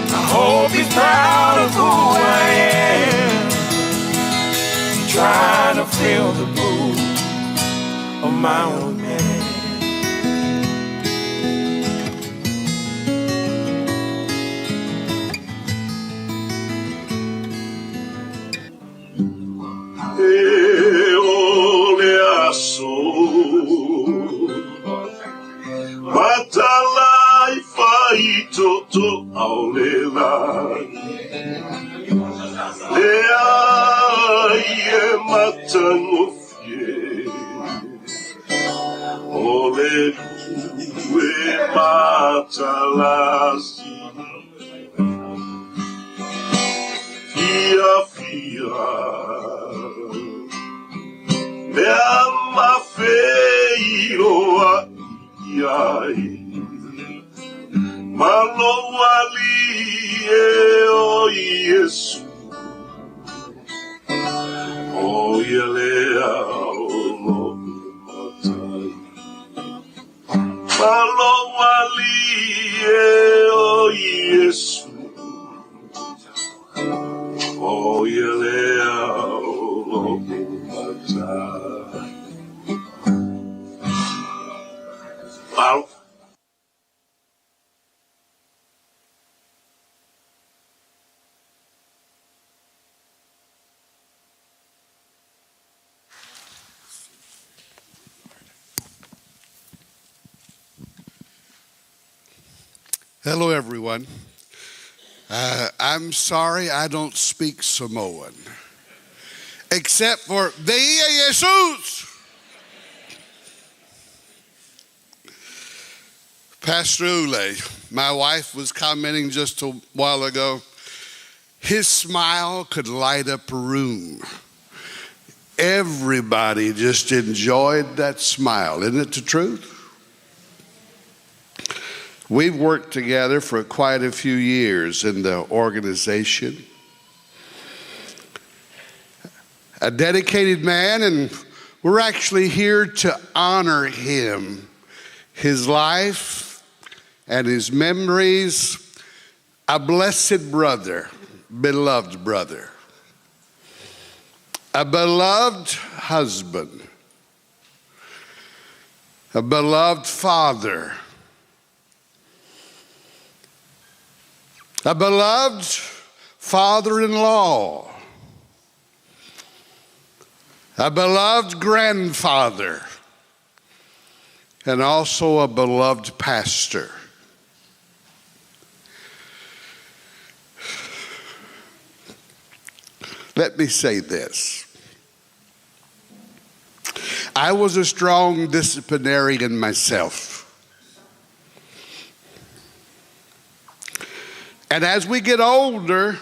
I hope he's proud of who I am. I'm trying to fill the boots of my old man. E o le aso Matala i whai toto au le lai Le ai e matangofie O le pue matalasi Fia fia Mea mawheiroa i ai Malo ali e o Iesu O ia lea o lo'u matai Malo ali e o Iesu O ia lea o lo'u matai Malo. Hello, everyone. I'm sorry I don't speak Samoan, except for Veia Jesus. Pastor Ule, my wife was commenting just a while ago, his smile could light up a room. Everybody just enjoyed that smile. Isn't it the truth? We've worked together for quite a few years in the organization. A dedicated man, and we're actually here to honor him, his life, and his memories. A blessed brother, beloved brother, a beloved husband, a beloved father, a beloved father-in-law, a beloved grandfather, and also a beloved pastor. Let me say this. I was a strong disciplinarian myself. And as we get older,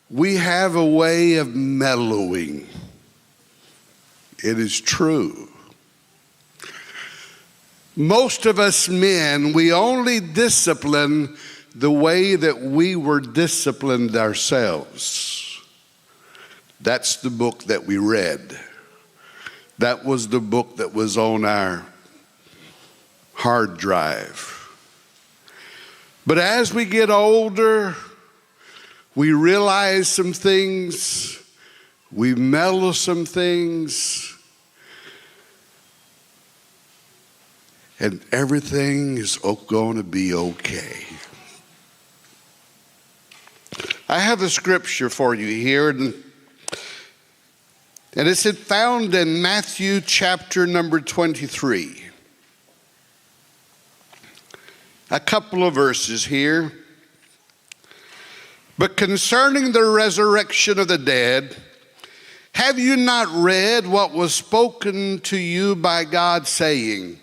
we have a way of mellowing. It is true. Most of us men, we only discipline the way that we were disciplined ourselves. That's the book that we read. That was the book that was on our hard drive. But as we get older, we realize some things, we mellow some things, and everything is going to be okay. I have a scripture for you here, and it's found in Matthew chapter number 23. A couple of verses here. But concerning the resurrection of the dead, have you not read what was spoken to you by God, saying,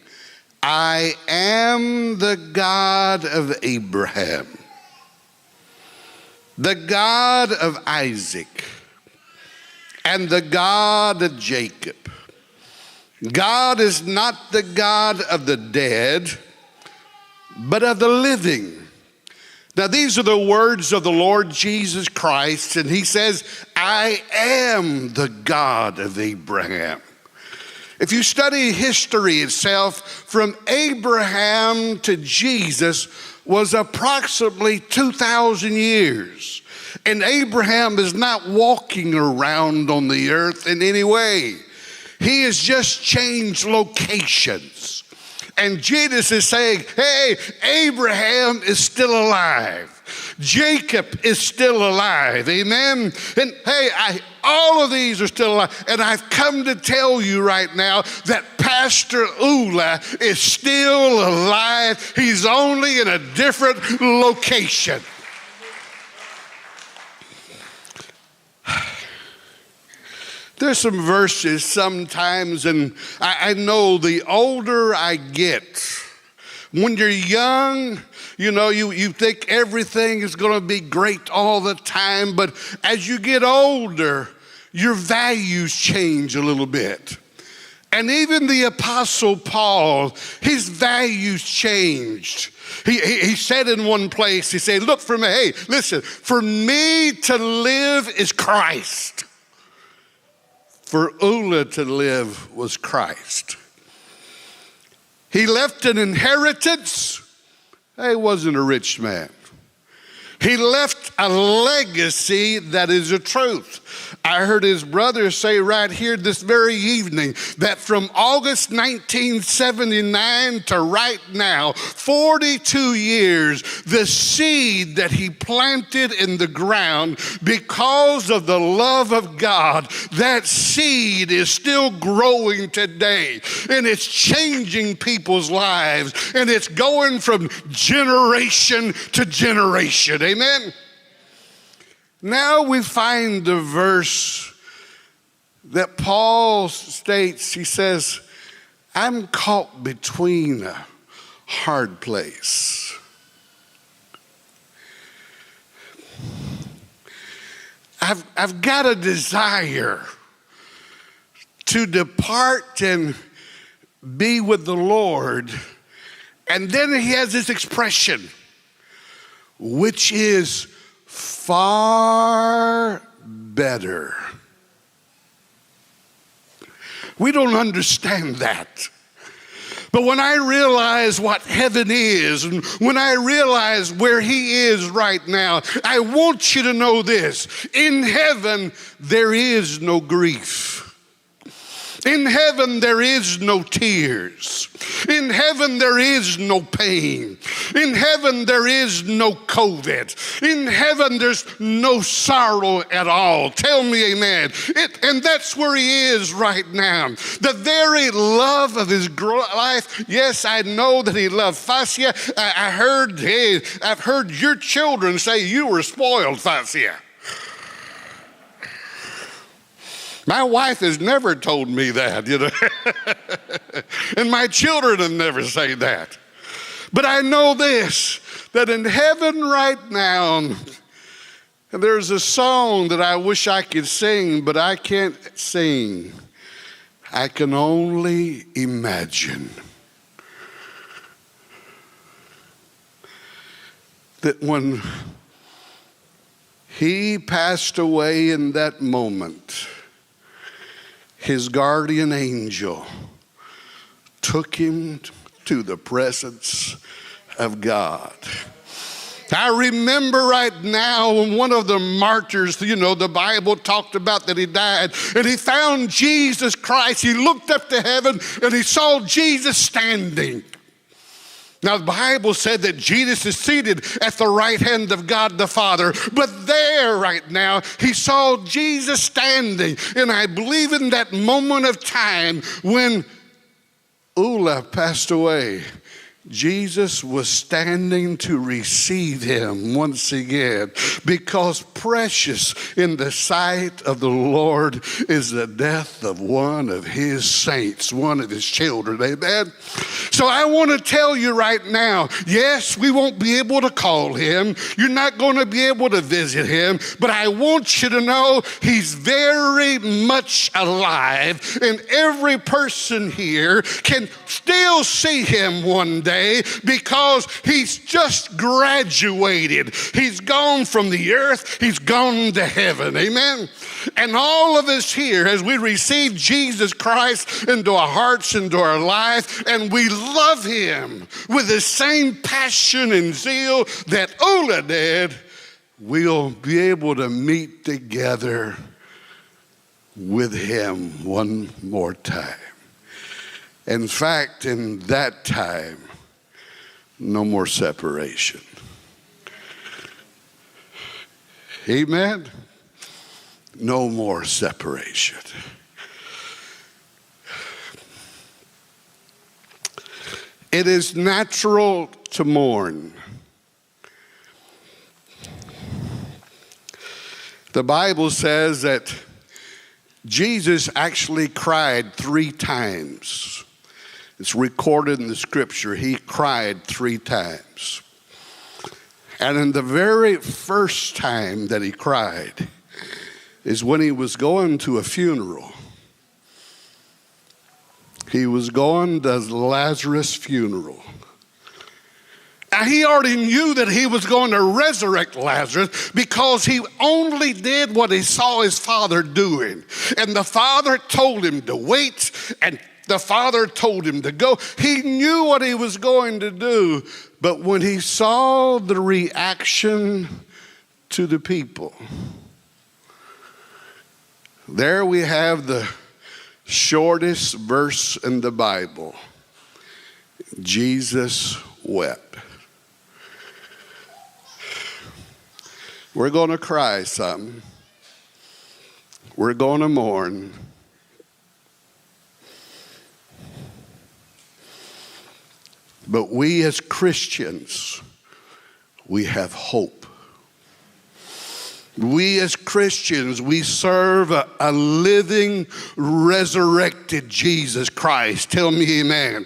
I am the God of Abraham, the God of Isaac, and the God of Jacob. God is not the God of the dead, but of the living. Now, these are the words of the Lord Jesus Christ, and he says, I am the God of Abraham. If you study history itself, from Abraham to Jesus was approximately 2,000 years. And Abraham is not walking around on the earth in any way. He has just changed locations. And Jesus is saying, hey, Abraham is still alive. Jacob is still alive, amen? And hey, all of these are still alive. And I've come to tell you right now that Pastor Ula is still alive. He's only in a different location. There's some verses sometimes, and I know the older I get, when you're young, you know, you think everything is going to be great all the time, but as you get older, your values change a little bit. And even the Apostle Paul, his values changed. He said in one place, he said, look for me, hey, listen, for me to live is Christ. For Ula to live was Christ. He left an inheritance. He wasn't a rich man. He left a legacy that is a truth. I heard his brother say right here this very evening that from August 1979 to right now, 42 years, the seed that he planted in the ground because of the love of God, that seed is still growing today. And it's changing people's lives. And it's going from generation to generation. Amen. Now we find the verse that Paul states. He says, I'm caught between a hard place. I've, I've got a desire to depart and be with the Lord. And then he has this expression, which is far better. We don't understand that. But when I realize what heaven is, and when I realize where He is right now, I want you to know this. In heaven, there is no grief. In heaven, there is no tears. In heaven, there is no pain. In heaven, there is no COVID. In heaven, there's no sorrow at all. Tell me, amen. It, and that's where he is right now. The very love of his life. Yes, I know that he loved Fasia. I, I heard, hey, I've heard your children say you were spoiled, Fasia. My wife has never told me that, you know. and my children have never said that. But I know this that in heaven right now, there's a song that I wish I could sing, but I can't sing. I can only imagine that when he passed away in that moment, his guardian angel took him to the presence of God. I remember right now when one of the martyrs, you know, the Bible talked about that he died, and he found Jesus Christ. He looked up to heaven and he saw Jesus standing. Now, the Bible said that Jesus is seated at the right hand of God the Father, but there right now, he saw Jesus standing. And I believe in that moment of time when Ula passed away, Jesus was standing to receive him once again because precious in the sight of the Lord is the death of one of his saints, one of his children. Amen. So I want to tell you right now yes, we won't be able to call him, you're not going to be able to visit him, but I want you to know he's very much alive, and every person here can still see him one day because he's just graduated. He's gone from the earth, he's gone to heaven. Amen. And all of us here, as we receive Jesus Christ into our hearts, into our life, and we love him with the same passion and zeal that Ola did, we'll be able to meet together with him one more time. In fact, in that time, no more separation. Amen? No more separation. It is natural to mourn. The Bible says that Jesus actually cried three times. It's recorded in the scripture. He cried three times. And in the very first time that he cried is when he was going to a funeral. He was going to Lazarus' funeral. Now, he already knew that he was going to resurrect Lazarus because he only did what he saw his father doing. And the father told him to wait, and the father told him to go. He knew what he was going to do, but when he saw the reaction to the people, there we have the shortest verse in the Bible Jesus wept. We're going to cry some. We're going to mourn. But we as Christians, we have hope. We as Christians, we serve a living, resurrected Jesus Christ. Tell me amen.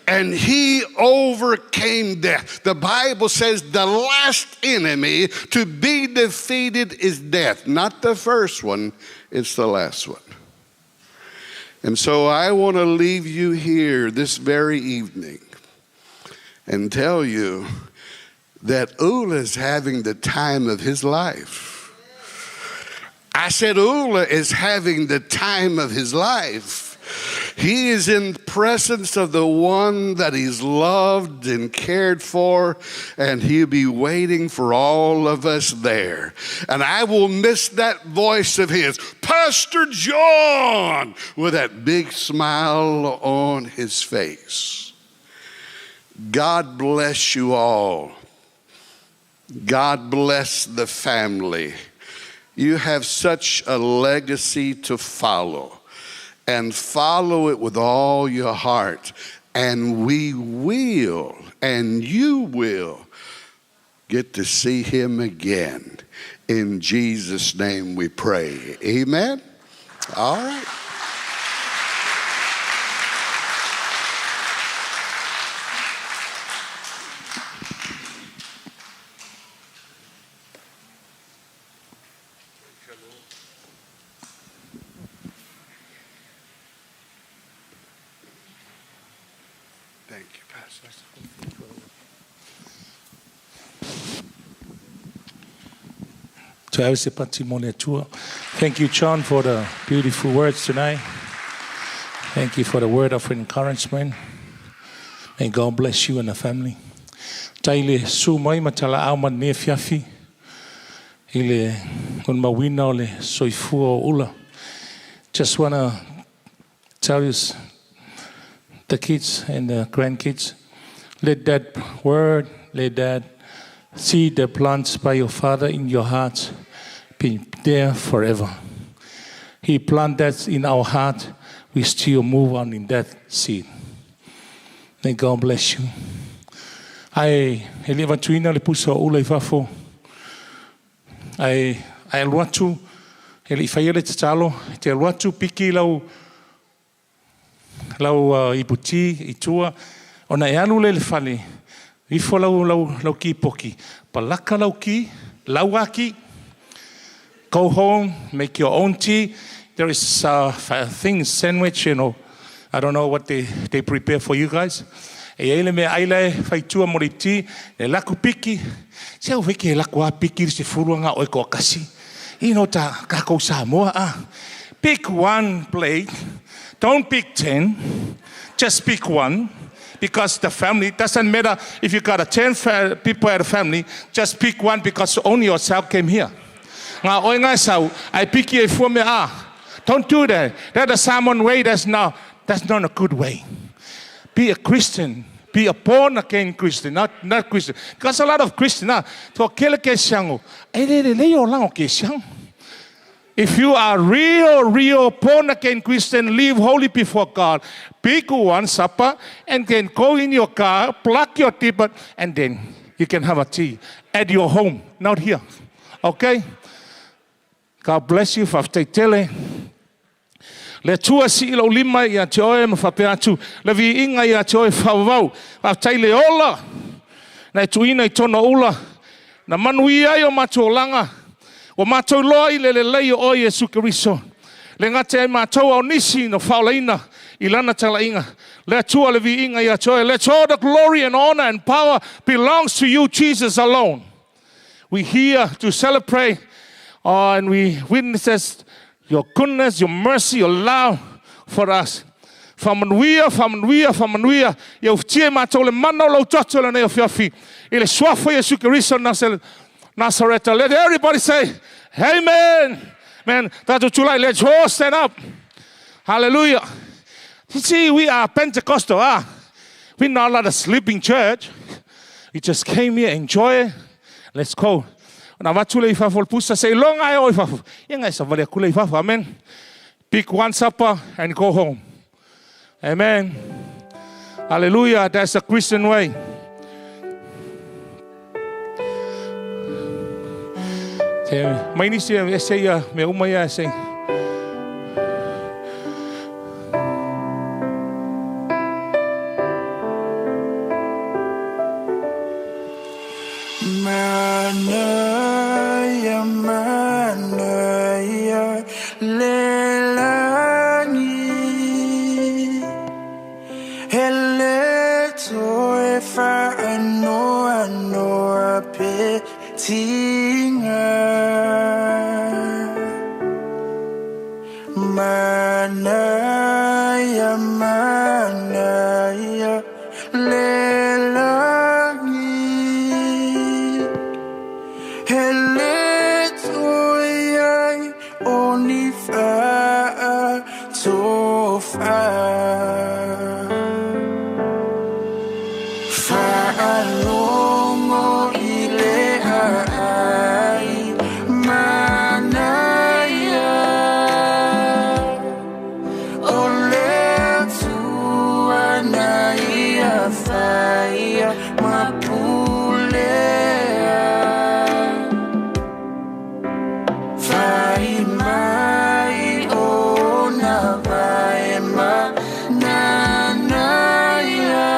And he overcame death. The Bible says the last enemy to be defeated is death. Not the first one, it's the last one. And so I want to leave you here this very evening and tell you that Ula's having the time of his life. I said Ula is having the time of his life. He is in the presence of the one that he's loved and cared for, and he'll be waiting for all of us there. And I will miss that voice of his, Pastor John, with that big smile on his face. God bless you all. God bless the family. You have such a legacy to follow, and follow it with all your heart. And we will, and you will, get to see him again. In Jesus' name we pray. Amen? All right. Thank you, Pastor. Thank you, John, for the beautiful words tonight. Thank you for the word of encouragement. May God bless you and the family. Tai le su mai ma tala au ma ne fiafi. I le un mawina o le soifua o ula. Just want to tell you, the kids and the grandkids, let that word, let that seed that plants by your father in your heart be there forever. He planted that in our heart. We still move on in that seed. May God bless you. Ai, e le vatuina le pusa o ula i fafo. Ai, ai alu atu, e le i whaia le tatalo, te alu atu piki lau, lau iputi i tua, ona e alu le le fale, ifo lau, lau, lau ki poki. Palaka lau ki, lau aki, go home, make your own tea. There is a thing, sandwich, you know. I don't know what they prepare for you guys. E eile me aila e whaitua mo le ti, e laku piki. Se au wheke e laku a piki se furuanga o e koa kasi. I no ta kako Samoa a. Pick one plate. Don't pick 10. Just pick one. Because the family, it doesn't matter if you got a 10 people at a family, just pick one because only yourself came here. Ngā oi ngā sau, ai piki e fua me a. Don't do that. That's the Samoan way. That's not a good way. Be a Christian. Be a born again Christian, not Christian. Because a lot of Christians, to kele ke siango, e le le le yo lango ke siango. If you are real, real born again Christian, live holy before God, pick one supper and then go in your car, plug your teapot, and then you can have a tea at your home, not here. Okay? God bless you. Whaftaitele. Le tua si ilo lima ia te oe ma whapea atu. Le vi inga ia te oe whawau. Whaftai le ola. Na e tuina i tona ula. Na manu ia i o mātou olanga. O mātou loa i le lelei o oe Yesu Keriso. Le ngate ai mātou au nisi no whaolaina i lana talainga. Le tua le vi inga ia te oe. Let all the glory and honor and power belongs to you, Jesus alone. We here to celebrate and we witnesses your goodness, your mercy, your love for us. Whamanuia, whamanuia, whamanuia. Ia ufitia mātou le mana o lau toto le nei o fiafi. I le suafa Yesu Keriso Nazareta. Let everybody say, amen. Man, tātou tūlai, let's all stand up. Hallelujah. You see, we are Pentecostal. We're not like a sleeping church. We just came here, enjoy it. Let's go. Na watu le i fafo le pusa, say long ai o i fafo. Ia ngai sa wale kule i fafo, amen. Pick one supper and go home. Amen. Hallelujah, that's the Christian way. E mai nisi e ese ia mea uma ia se. Manaia, manaia, lelani. Hele toe whaanoa noa pe tinga. Manaia, manaia, lelani. Hele toi ai o ni whaa tofa. Whaalongo i le ai manaia. O le tuana ia whaia mapulea. Whai mai o na vai ma nanaia.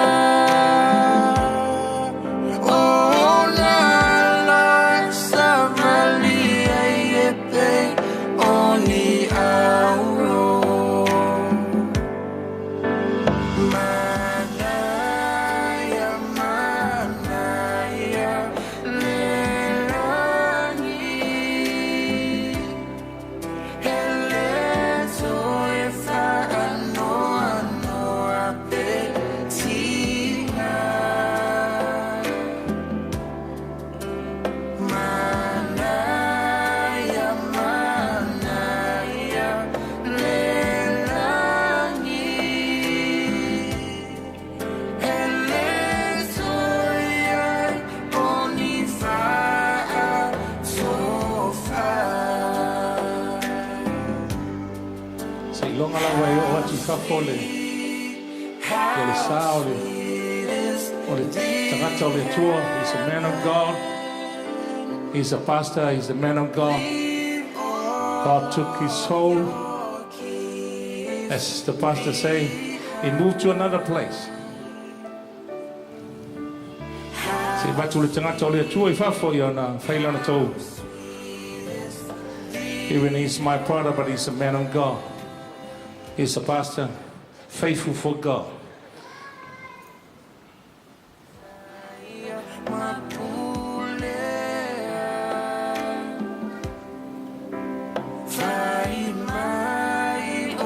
O na la savali ai e pe o ni auro. Manaia, manaia, lelani. Hele toe whaanoa noa pe tinga. Manaia, manaia, lelani. Hele toe ai o ni whaa tofa. Se ilonga lava e o atu i fafo le ia le sa o le o le tagata o le Atua. He's a man of God. He's a pastor. He's a man of God. God took his soul. As the pastor say, he moved to another place. Se vatu le tagata o le Atua i fafo ia na whaila na tau. Even he's my brother, but he's a man of God. He's a pastor, faithful for God. Whai mai o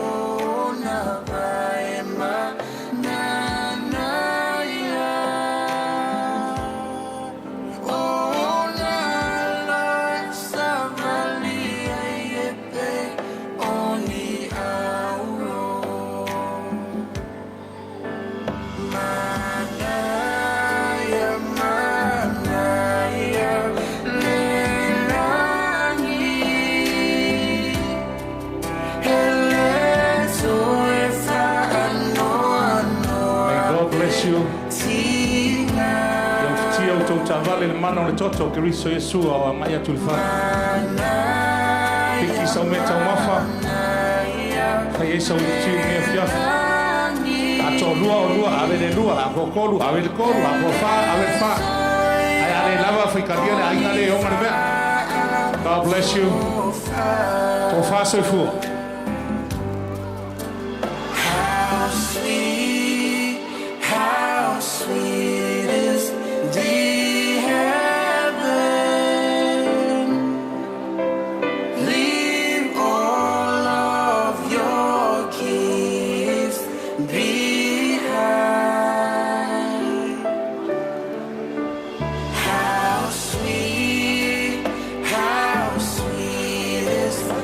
na vai ma nanaia. O na la savali ai e pe o ni auro. Manaia, manaia, lelani. Hele toe whaanoa noa May God bless you. tinga. Ia ufitia o tau tavale le mana o le toto o Keriso Iesu o a ngai atu le wha. Piki sau me tau mafa. Kai e sau tiu mea fiafa. A tō lua o lua, ave le lua, a ko kolu, ave le kolu, a ko wha, ave le wha. Ai ale lava whaikalia le ainga le onga le mea. God bless you. Tō wha soifua. How sweet is the heaven. Leave all of your gifts behind. How sweet is the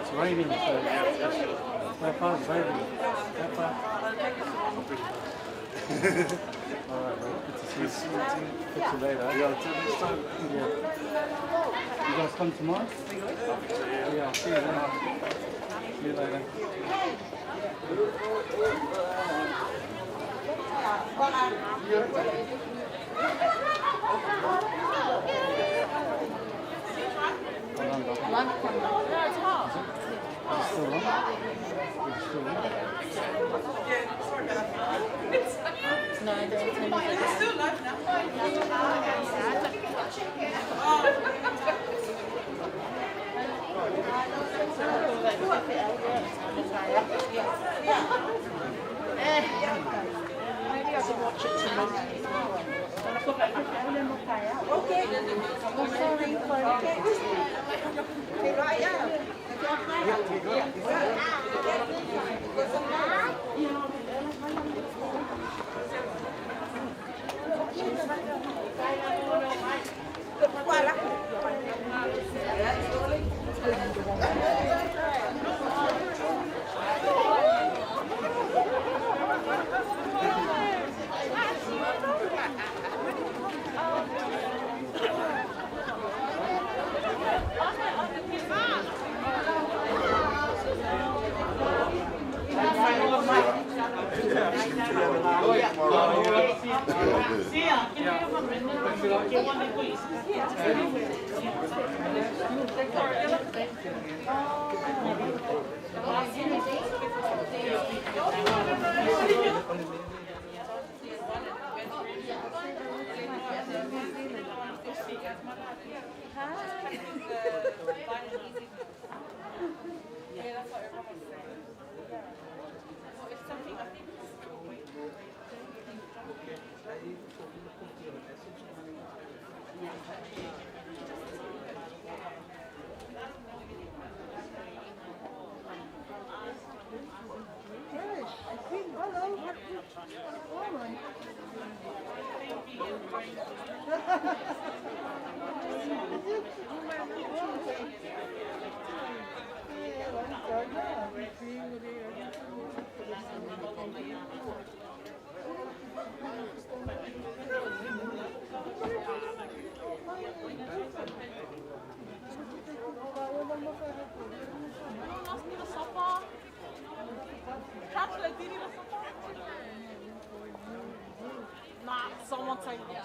It's raining, so how far is raining? How far? All right, mate. Good to see you. Catch you later. Yeah, until next time. Yeah. You guys come tomorrow? Yeah, I'll see you then. See you later. Is it still on? Is it still on? No, it's still live now. Maybe I should watch it tonight. Okay. Oh, sorry. Yeah, that's what everyone was saying. Well, it's something I think Nah, someone take it.